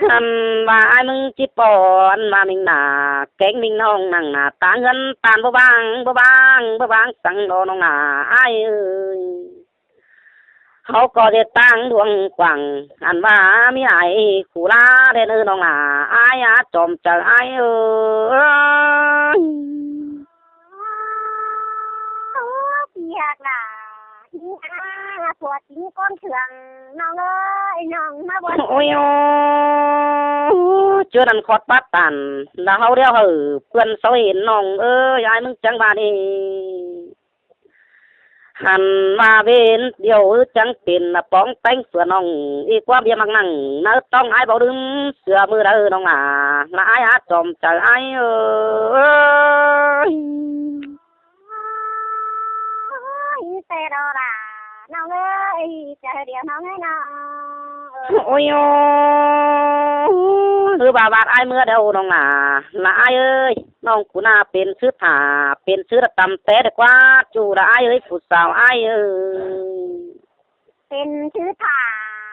Hăn ꞌva ai ꞌmứng ꞌchí ꞌpọ, hăn ꞌva ꞌminh nả, kéng ꞌminh ꞌnọng nẳng nả, ꞌtáng ꞌhướn ꞌtan báu bang, báu bang, báu bang săng ꞌló ꞌnọng nả, ai ơi. ꞌHáu ꞌcọ ꞌdệt ꞌtáng đuông quảng, hăn ꞌva ꞌmí ai khủ ꞌlá đen ơi ꞌnọng nả, ai áp chom chaư ai ơi. Ôi, ꞌchí ꞌhặc nả, ꞌchí ꞌhặc, phủ ꞌchí ꞌcốn sương, ꞌnọng ơi, ꞌnọng ꞌmá bươn. Ôi ôi, ꞌchớ ꞌnặn khót bát tản, là ꞌháu ꞌlẹo hảư ꞌpươn sáu hên ꞌnọng ơi, ai ꞌmứng chắng ꞌva đi. Hăn ꞌva bên điêu ư chắng pên là póng ꞌpéng phưa ꞌnọng, ê ꞌquám bia ꞌmặc nẳng, ꞌnớ ꞌtóng ai báu đưm, sưa ꞌmưa đaư ꞌnọng nả, là ai áp chom chaư ai ơi. Ôi, ꞌtẹ ꞌló là, ꞌnọng ơi, chaư điêu ꞌnọng ơi ꞌnọng. Ôi ôi, ư ꞌva bát ai ꞌmứa đéo ꞌnọng nả, là ai ơi, ꞌnọng cú nả pên sư thả, pên sư là tăm té đé ꞌquá, ꞌchu là ai ơi, phủ sáo ai ơi. Pên sư thả,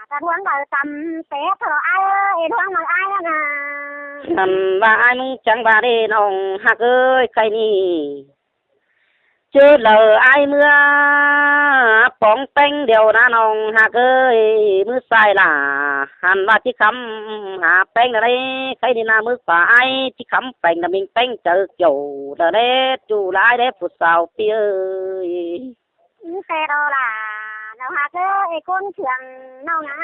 ta ꞌluống đaư tăm té, thọ ai ơi, ꞌluống ꞌmặc ai ꞌnớ nả. Hăn ꞌva ai ꞌmứng chắng ꞌva đi ꞌnọng ꞌhặc ơi, khay ꞌnị. ꞌChớ đaư ai ꞌmứa póng ꞌpéng điêu nả ꞌnọng ꞌhặc ơi, ꞌmứ sai lả, hăn ꞌva ꞌchí khắm hả ꞌpéng đaư đé, khay ꞌnị nả ꞌmứ pá ai ꞌchí khắm ꞌpéng đaư ꞌminh ꞌpéng chaư kiẻo đaư đé, ꞌchu là ai đé phủ sáo pi ơi. Ê, ꞌtẹ ꞌló là, ꞌnọng ꞌhặc ơi, ê ꞌcốn sương ꞌnọng nả,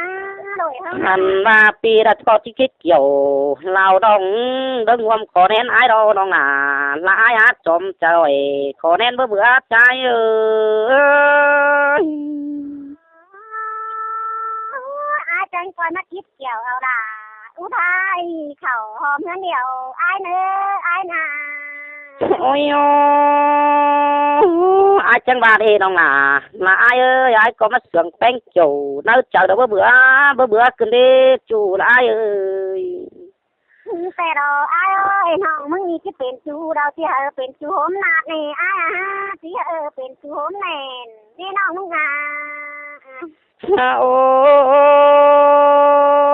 đuổi ꞌhướn. Hăn ꞌva pi đaư ꞌcọ ꞌchí khít kiẻo, lao động, đơng ꞌhuôm khó ꞌnén ai ꞌló ꞌnọng nả, là ai áp chom chaư, khó ꞌnén báu bươn át chai ơi. Ai chắng ꞌcoi ꞌmá khít kiẻo au đả, ú thái khảu hom ꞌhướn điêu, ai ꞌnớ, ai nả. Ôi ôi, ai chắng ꞌva đi ꞌnọng nả, là ai ơi, ai ꞌcọ ꞌmá sương ꞌpéng kiẻo, ꞌnớ chaư đaư báu bươn, báu bươn ꞌcứn đi, ꞌchu là ai ơi. Ê, ꞌtẹ ꞌló ai ơi, ꞌnọng ꞌmứng ꞌnị ꞌchí pên ꞌchu đaư, ꞌchí hảư pên ꞌchu ꞌhốm nả ꞌnị, ai à, ꞌchí hảư pên ꞌchu ꞌhốm ꞌnẹn, ꞌnị ꞌnọng ꞌmứng à. À,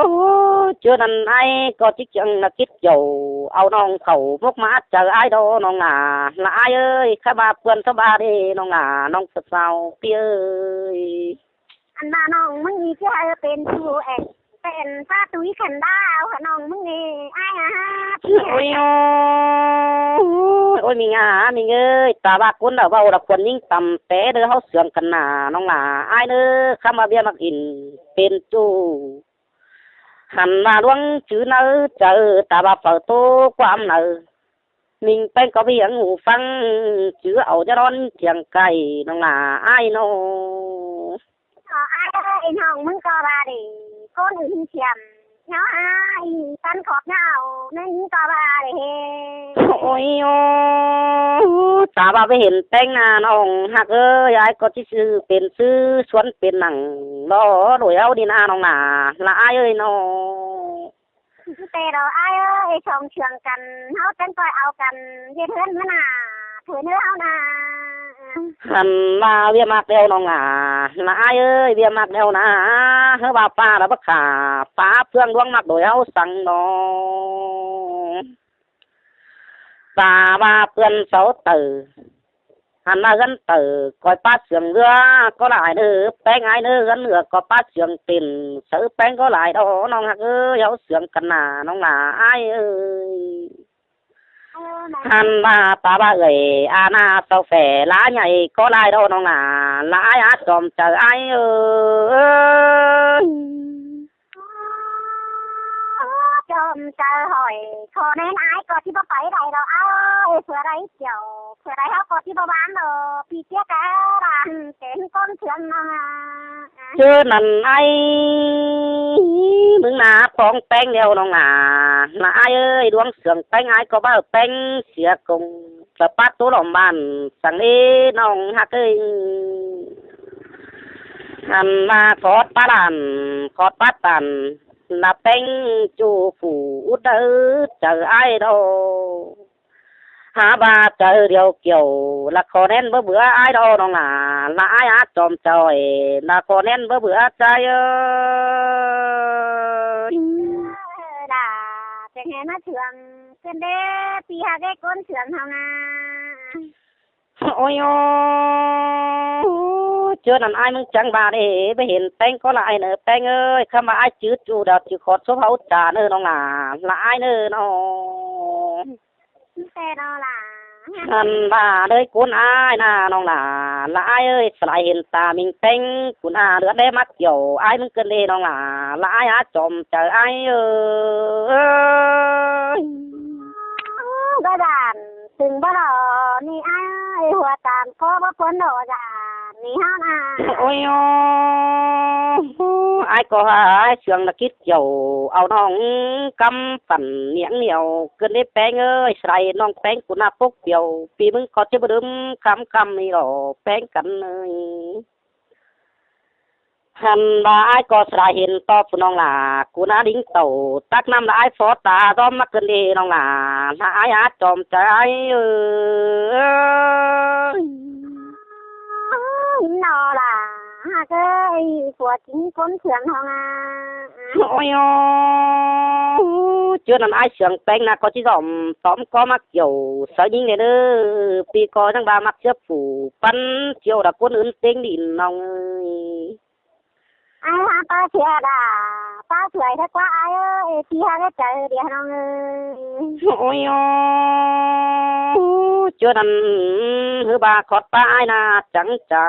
ôi, ꞌChớ ꞌnặn ải ꞌcọ ꞌchí chắng ꞌnạ khít dú au ꞌnọng khảu mốc ꞌmá chaư ải đó ꞌnọng lả. Lả ải ơi, khá ꞌva ꞌpươn sáo ꞌva đi ꞌnọng lả, ꞌnọng phua sau ꞌpi ơi. Ăn ꞌva ꞌnọng ꞌmứng ꞌnị ꞌchí hảư pên ꞌchu ên, pên ꞌpá tui khăn đao hả ꞌnọng ꞌmứng ꞌnị, ải hả? Ôi ôi, ôi ꞌmí ꞌnhá, ꞌmí ꞌnhá ơi, ta ꞌva ꞌcốn đa ꞌvạu đa khuôn ꞌnhính tăm té đơ ꞌháu siêng căn nả ꞌnọng lả ải ꞌnớ, khá ꞌva ꞌviạk ꞌmặc ỉn pên ꞌchu. Hăn ꞌva ꞌluống chứ ꞌnớ chaư, ta ꞌva phaư ꞌtố ꞌquám nả, ꞌminh ꞌpéng ꞌcọ ꞌviạk ꞌhụ ꞌphắng, chứ au ꞌnhá đón thiêng cay ꞌnọng lả ải ꞌnớ. Ơ, ải ơi, ꞌnọng ꞌmứng ꞌcọ ꞌva đi, ꞌcốn ứn thiêm ꞌnhá ải, tăn khót ꞌnhá au, ꞌmứng ꞌcọ ꞌva đi. Ôi ôi, ta ꞌva ꞌviạk hên ꞌpéng ꞌnạ ꞌnọng ꞌhặc ơi, ải ꞌcọ ꞌchí sư pên sư suôn pên nẳng lo đuổi ꞌháu đi ꞌnạ ꞌnọng lả, lả ải ơi ꞌnớ. Té đó ải ơi, song siêng căn, ꞌháu chắng ꞌcoi au căn ꞌdệt ꞌhướn ꞌmá nả, thuê ꞌnớ ꞌháu nả. Hăn ꞌva ꞌviạk ꞌmặc đeo ꞌnọng lả, lả ải ơi, ꞌviạk ꞌmặc đeo nả, ꞌhứ ꞌva ꞌpá đa báu khả, ꞌpá ꞌphướng ꞌluống ꞌmặc đuổi ꞌháu săng ꞌnớ. Ta ꞌva ꞌpươn sáu tảu, hăn ꞌva ꞌhướn tảu ꞌcoi ꞌpá siêng ꞌlứa ꞌcọ lai ꞌnớ, ꞌpéng ải ꞌnớ, ꞌhướn ꞌlứa ꞌcọ ꞌpá siêng pên, sáư ꞌpéng ꞌcọ lai đó ꞌnọng ꞌhặc ơi, ꞌháu siêng căn nả ꞌnọng lả ải ơi. Hăn ꞌva ta ꞌva ơi, a ꞌnạ sau phe lá nhảy ꞌcọ lai đó ꞌnọng lả, lả ải hả, chom chaư ải ơi. Chom chaư hỏi, khót ꞌnén ải ꞌcọ ꞌchí báu pay đảy đó ải ơi, phua đảy chiêu, phua đảy ꞌháu ꞌcọ ꞌchí báu bán đó, ꞌpi ꞌchía cá đa, kén ꞌcốn siêng ꞌnọng lả. ꞌChớ ꞌnặn ải ꞌmứng ꞌnạ ꞌphóng ꞌpéng đeo ꞌnọng lả, lả ải ơi, ꞌluống siêng ꞌpéng ải ꞌcọ báu ꞌpéng sia công, ꞌcọ ꞌpá ꞌtố lom bản săng đi ꞌnọng ꞌhặc ơi. Hăn ꞌva khót ꞌpá đản, khót ꞌpá tản, lả ꞌpéng ꞌchu phủ út đaư chaư ải đó. Hả ꞌva chaư điêu kiẻo, lả khót ꞌnén báu bứa ải đó ꞌnọng lả, lả ải hả, chom chaư, lả khót ꞌnén báu bứa chaư ơi. Đa, chắng hên ꞌmá siêng, ꞌcốn đé, ꞌpi ꞌhặc ꞌcốn siêng ꞌháu nả. Ôi ôi, ꞌchớ ꞌnặn ải ꞌmứng chắng ꞌva đi, ꞌviạk hên ꞌpéng ꞌcọ lai ꞌnớ ꞌpéng ơi, khá ꞌva ải chứ ꞌchu đa chứ khót sốp ꞌháu chả ꞌnớ ꞌnọng lả, lả ải ꞌnớ ꞌnớ. Té đó lả. Hăn ꞌva đơi ꞌcốn ải ꞌnạ ꞌnọng lả, lả ải ơi, sa lai hên ta ꞌminh ꞌpéng, ꞌcốn a ꞌlứa đé ꞌmặc kiẻo ải ꞌmứng ꞌcơn đi ꞌnọng lả, lả ải hả, chom chaư ải ơi. Báu đản, tưng báu đỏ, ꞌnị ải ơi, hua tang ꞌcọ báu ꞌpốn đỏ đản, ꞌnị ꞌháu nả. Ôi ôi, ải ꞌcọ hả, ải siêng ꞌnạ khít dú au ꞌnọng cắm phản niêng niêu, ꞌcơn đi ꞌpéng ơi, sa lai ꞌnọng ꞌpéng ꞌcốn ꞌnạ pốc piêu, ꞌpi ꞌmứng ꞌcọ ꞌchí báu đưm khắm khắm ꞌnị lo ꞌpéng căn ơi. Hăn ꞌva ải ꞌcọ sa lai hên ꞌto phủ ꞌnọng lả, ꞌcốn ꞌnạ đính tàu, tắc ꞌnặm lả ải phó ta ꞌdóm ꞌmặc ꞌcơn đi ꞌnọng lả, lả ải hả, chom chaư ải ơi. Nó lả, ꞌhặc ơi, phua chính ꞌcốn siêng ꞌháu nả. Ôi ôi, ꞌchớ ꞌnặn ải siêng ꞌpéng ꞌnạ ꞌcọ ꞌchí dóm, tóm ꞌcọ ꞌmặc kiẻo, sáư ꞌnhính đê ꞌnớ, ꞌpi ꞌcọ chắng ꞌva ꞌmặc ꞌchưa phủ, pắn chiêu đa ꞌcốn ứn ꞌtếng đi ꞌnọng ơi. Ải hả, ꞌpá sia đa, ꞌpá suối ꞌtẹ ꞌquá ải ơi, ꞌpi ꞌhặc ꞌcọ chaư đi ꞌnọng ơi. Ôi ôi, ꞌchớ ꞌnặn ꞌhứ ꞌva khót ꞌpá ải ꞌnạ chắng chả,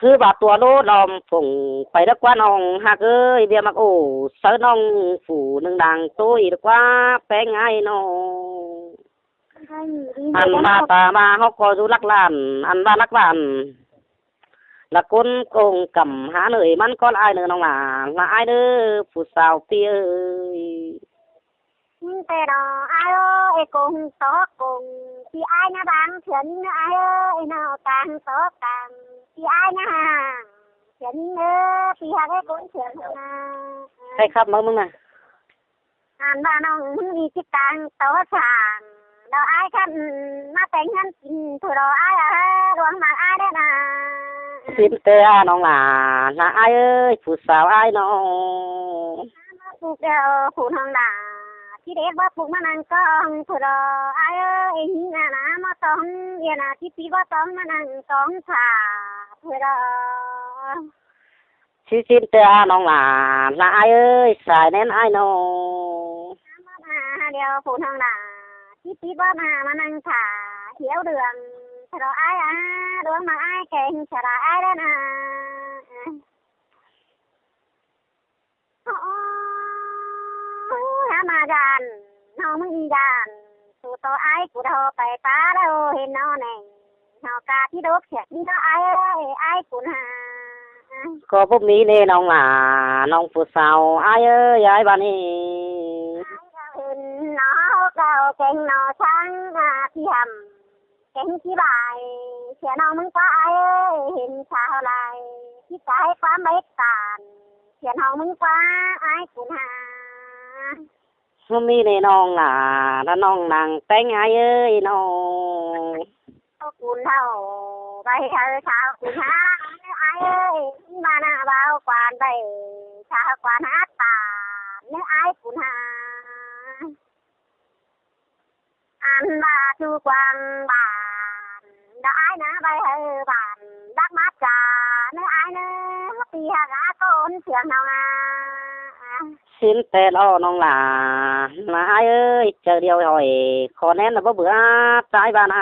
ꞌhứ ꞌva tua lố lom phủng pay đé ꞌquá ꞌnọng ꞌhặc ơi, ꞌviạk ꞌmặc ổ, sáư ꞌnọng phủ ꞌnưng đang ꞌtố đi đé ꞌquá ꞌpéng ải ꞌnớ. Ăn ꞌva ta ꞌva ꞌháu ꞌcọ dú lắc lan, ăn ꞌva lắc lan. Lả ꞌcốn công căm hả ꞌnới ꞌmắn ꞌcọ lai ꞌnớ ꞌnọng lả, lả ải ꞌnớ phủ sao ꞌpi ơi. ꞌNhính ꞌtẹ đó ải ơi, công tó công, ꞌpi ải ꞌnạ bang thưa ꞌnhính ꞌnớ ải ơi, nó cang tó cang, ꞌpi ải ꞌnạ hàng thưa ꞌnhính ꞌnớ, ꞌpi ꞌhặc ꞌcốn thưa ꞌnhính ꞌnớ. Hay khắp máư ꞌmứng ꞌnạ. Ăn ꞌva ꞌnọng ꞌmứng đi ꞌchí cang tó sàng, đó ải khắp ꞌmá téng ꞌhướn kin, thôi đó ải à, ꞌluống ꞌmặc ải đé ꞌnạ. Xin ꞌtẹ ꞌnọng lả, lả ải ơi, phủ sao ải ꞌnớ. Đeo phủ ꞌnọng đa, ꞌchí đét báu puk ꞌmá ꞌnăng ꞌcóng phủ đó, ải ơi, ꞌhịn ꞌna ꞌna ꞌmá tóng, ꞌviạk ꞌna ꞌchí ꞌpi báu tóng ꞌmá ꞌnăng tóng thả phủ đó. ꞌChí ꞌsịn ꞌtẹ ꞌnọng đa, ꞌna ải ơi, sai ꞌnén ải ꞌnọ. Đeo phủ ꞌnọng đa, ꞌchí ꞌpi báu ꞌna ꞌmá ꞌnăng thả, hiếu đường, phủ đó ải a, đuống ꞌmá ải kéng, phủ đó ải đa ꞌna. Hả mà dàn, nó ꞌmứng dàn, phủ tó ải phủ đó pay pá đó hên nó nẻng, nó cá ꞌchí đốc sẹt đi đó ải ơi, ải phủ hả. ꞌCọ báu ꞌmí ꞌnê ꞌnọng đa, ꞌnọng phủ sao ải ơi, ải ꞌva ꞌnị. Hên nó cáo kéng nó sáng, à, ꞌchí hẳm. Kéng ꞌchí bai, sia ꞌnọng ꞌmứng ꞌquá ải ơi, hên sao lai, ꞌchí cá ꞌquám bết tản, sia ꞌnọng ꞌmứng ꞌquá ải phủ hả. Báu ꞌmí ꞌnê ꞌnọng đa, ꞌna ꞌnọng ꞌnăng téng ải ơi ꞌnọ. Phủ ꞌnọng, bai hảư sao phủ hả, ải ơi, ꞌmá ꞌna bao quan bai, sao quan hả tản, ꞌnớ ải phủ hả. Ăn ꞌva ꞌchu quang bản, đó ải ꞌna bai hảư bản, đắc mát cả, ꞌnớ ải ꞌnớ, ꞌpi hả gá ꞌcốn sương ꞌnọng a. ꞌSịn ꞌtẹ ꞌnọng đa, ꞌna ải ơi, chaư điêu hỏi, khó ꞌnén ꞌna báu bươn, ải ꞌva ꞌna.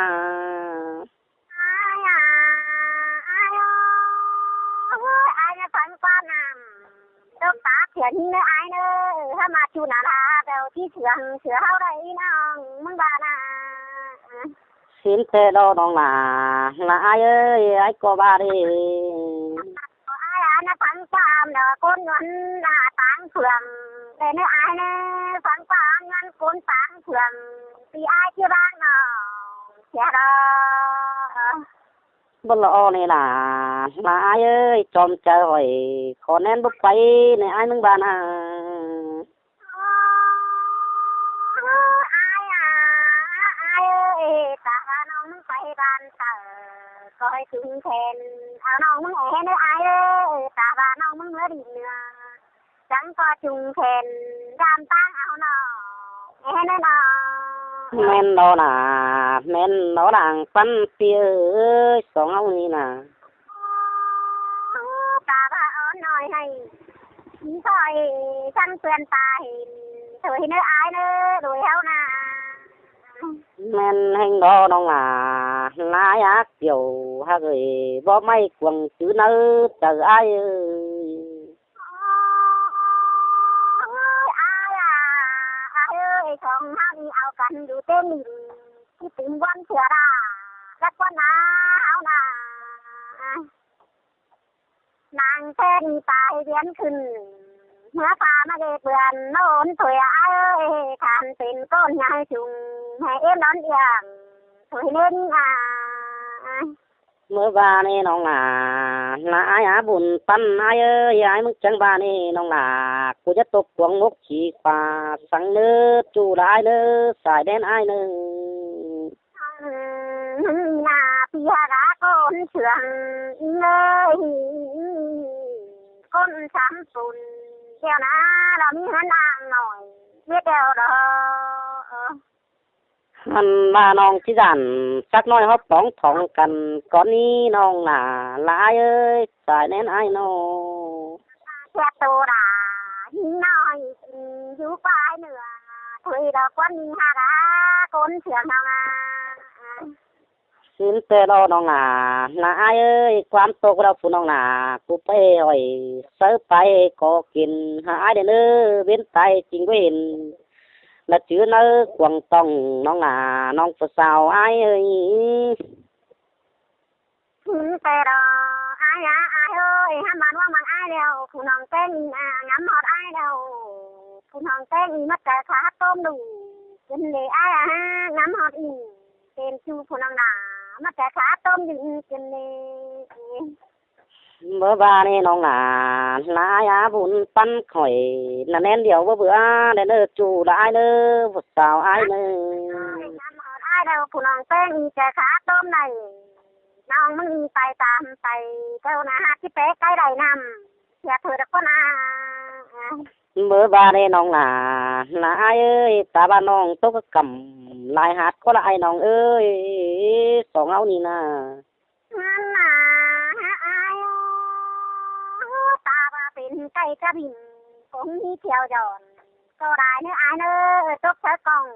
Ải a, ải ơi, ải ꞌnớ phắng ꞌquá ꞌnặm. Tốc tá thiện ꞌnớ ải ꞌnớ, hả mà ꞌchu ꞌna đa, đeo ꞌchí sương sửa ꞌháu đảy ꞌnọng ꞌmứng ꞌva ꞌna. ꞌSịn ꞌtẹ ꞌnọng đa, ꞌna ải ơi, ải ꞌcọ ꞌva đi. Ải a, ꞌnớ phắng ꞌquám đó, ꞌcốn ꞌnguôn ꞌna táng phượng. Để ꞌnớ ải ꞌnớ phắng ꞌquám ꞌnguôn ꞌcốn táng phượng. Thì ải ꞌchí bác ꞌnọng, sia đó. Báu lo ꞌnị đa, ꞌna ải ơi, chom chaư hỏi, khó ꞌnén báu pay, ꞌnớ ải ꞌmứng ꞌva ꞌna. Ải a, ải ơi, ta ꞌva ꞌnọng ꞌmứng pay bản ꞌtạu, khỏi chung khen, au ꞌnọng ꞌmứng é ꞌnớ ải ơi, ta ꞌva ꞌnọng ꞌmứng ꞌmứa đi ꞌnưa. Chắng ꞌcọ chung khen, dam ꞌtáng au ꞌnọng, é ꞌnớ ꞌnọng. ꞌMen đó đa, ꞌmen đó đang pắn ꞌpi ơi, song ꞌháu ꞌnị ꞌna. Ta ꞌva ón ꞌnọi ꞌhạy, ꞌchí khỏi chắng ꞌpươn ta hên, thôi ꞌnớ ải ꞌnớ, đuổi ꞌháu ꞌna. ꞌMen ꞌhêng đó ꞌnọng đa, ꞌna ải ác kiêu, hák ơi, báu ꞌmạy cuông chứ ꞌnớ, chaư ải ơi. Ôi, ải a, ải ơi, song ꞌháu đi au căn dú ꞌtếng đin, ꞌchí tứm ꞌquám sửa đa, đắc ꞌquám ꞌna, ꞌháu ꞌna. Nẳng ꞌtếng tai ꞌviến khửn, ꞌmứa pha ꞌmá ꞌdệt bươn, ꞌnớ ôn thôi ải ơi, than pên ꞌcốn ꞌnhai chung, hảư ꞌếm đón điang, thôi ꞌnến a. ꞌMớ ꞌva ꞌnị ꞌnọng đa, ꞌna ải a bun păn ải ơi, ải ꞌmứng chắng ꞌva ꞌnị ꞌnọng đa, ꞌcú dắt tốc cuông mốc chỉ khóa, săng ꞌnớ ꞌchu đa ải ꞌnớ, sai ꞌnén ải ꞌnớ. ꞌNa ꞌpi hả gá ꞌcốn sương, inh ơi, ꞌcốn sắm pun, đeo ꞌna, lo ꞌmí ꞌhướn đang ꞌnọi, biết đeo đó. Hăn ꞌva ꞌnọng ꞌchí dản, sắc ꞌnọi hót tóng thỏng căn, cón ꞌnị ꞌnọng đa, ꞌna ải ơi, sai ꞌnén ải ꞌnọ. Thiệt tô đa, ꞌhịn ꞌnọi, dú quái nưa, thôi đó ꞌquám ꞌnị hả gá, ꞌcốn sương ꞌnọng a. ꞌSịn ꞌtẹ đó ꞌnọng đa, ꞌna ải ơi, ꞌquám tốc đó phủ ꞌnọng đa, ꞌcú pay hỏi, sáư pay có kin, hả ải đen ơ, bến tai chính quyền. Là chứ ꞌnớ cuông tòng ꞌnọng đa, ꞌnọng phủ sao ải ơi. ꞌSịn ꞌtẹ đó, ải a, ải ơi, hả mà ꞌnuống ꞌmăng ải đeo, phủ ꞌnọng ꞌtếng a, ngắm hót ải đeo, phủ ꞌnọng ꞌtếng ꞌmá chaư khát tôm đu, kin lê ải a, ngắm hót ꞌnị, tên chu phủ ꞌnọng đa, ꞌmá chaư khát tôm đu, kin lê. ꞌMớ ꞌva ꞌnị ꞌnọng đa, ꞌna ải a bun păn khỏi, ꞌna ꞌnén điêu báu bươn, đen ơ ꞌchu đa ải ꞌnớ, phủ sao ải ꞌnớ. Ngắm hót ải đeo, phủ ꞌnọng ꞌtếng ꞌmí chaư khát tôm đảy, ꞌnọng ꞌmứng ꞌmí pay tam pay, ꞌcọ ꞌna hả ꞌchí pé cái đảy ꞌnặm, sia thôi đó ꞌcọ ꞌna. Báu ꞌva ꞌlế ꞌnọng nả, nả ải ơi, ta ꞌva ꞌnọng tốc cắm lai hạt ꞌcọ ꞌlạ ải ꞌnọng ơi, song ꞌháu ꞌnị nả. Ngăn nả, ải ơi, ta ꞌva pên cai cá bình, cũng ꞌmí thiêu dọn, ꞌcọ đai ꞌnớ ải ꞌnớ, tốc sớ cong,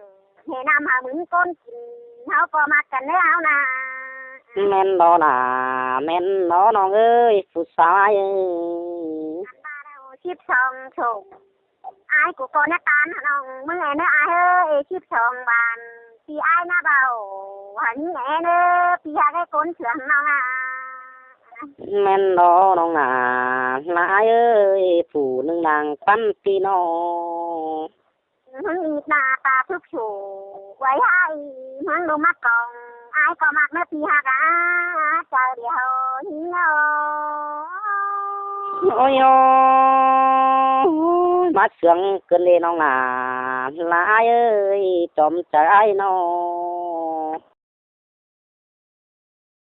hê ꞌnặm hả mứn ꞌcốn kin, ꞌháu ꞌcọ ꞌmặc căn ꞌnớ ꞌháu nả. ꞌMen ꞌnọ nả, ꞌmen ꞌnọ ꞌnọng ơi, phủ sáo ải ơi. Ăn ꞌva ꞌnớ síp song sổ. Ải ꞌcọ ꞌcọ ꞌnớ ꞌtan hả ꞌnọng, ꞌmứng é ꞌnớ ải ơi, síp song bản, ꞌpi ải ꞌnớ báu, hả ꞌnị é ꞌnớ, ꞌpi hả cái ꞌcốn sương ꞌnọng à. ꞌMen ꞌnọ ꞌnọng nả, nả ải ơi, phủ ꞌnưng đang pắn ꞌpi ꞌnọ. ꞌMứng ꞌnị ta ta thúc sổ, quay hả ꞌi, ꞌmứng đu ꞌmặc cong, ải ꞌcọ ꞌmặc ꞌnớ ꞌpi hả cả, chaư điêu, hính ꞌnớ. Ôi ôi, mát sương cơn ꞌlế ꞌnọng nả, nả ải ơi, chom chaư ải ꞌnọ.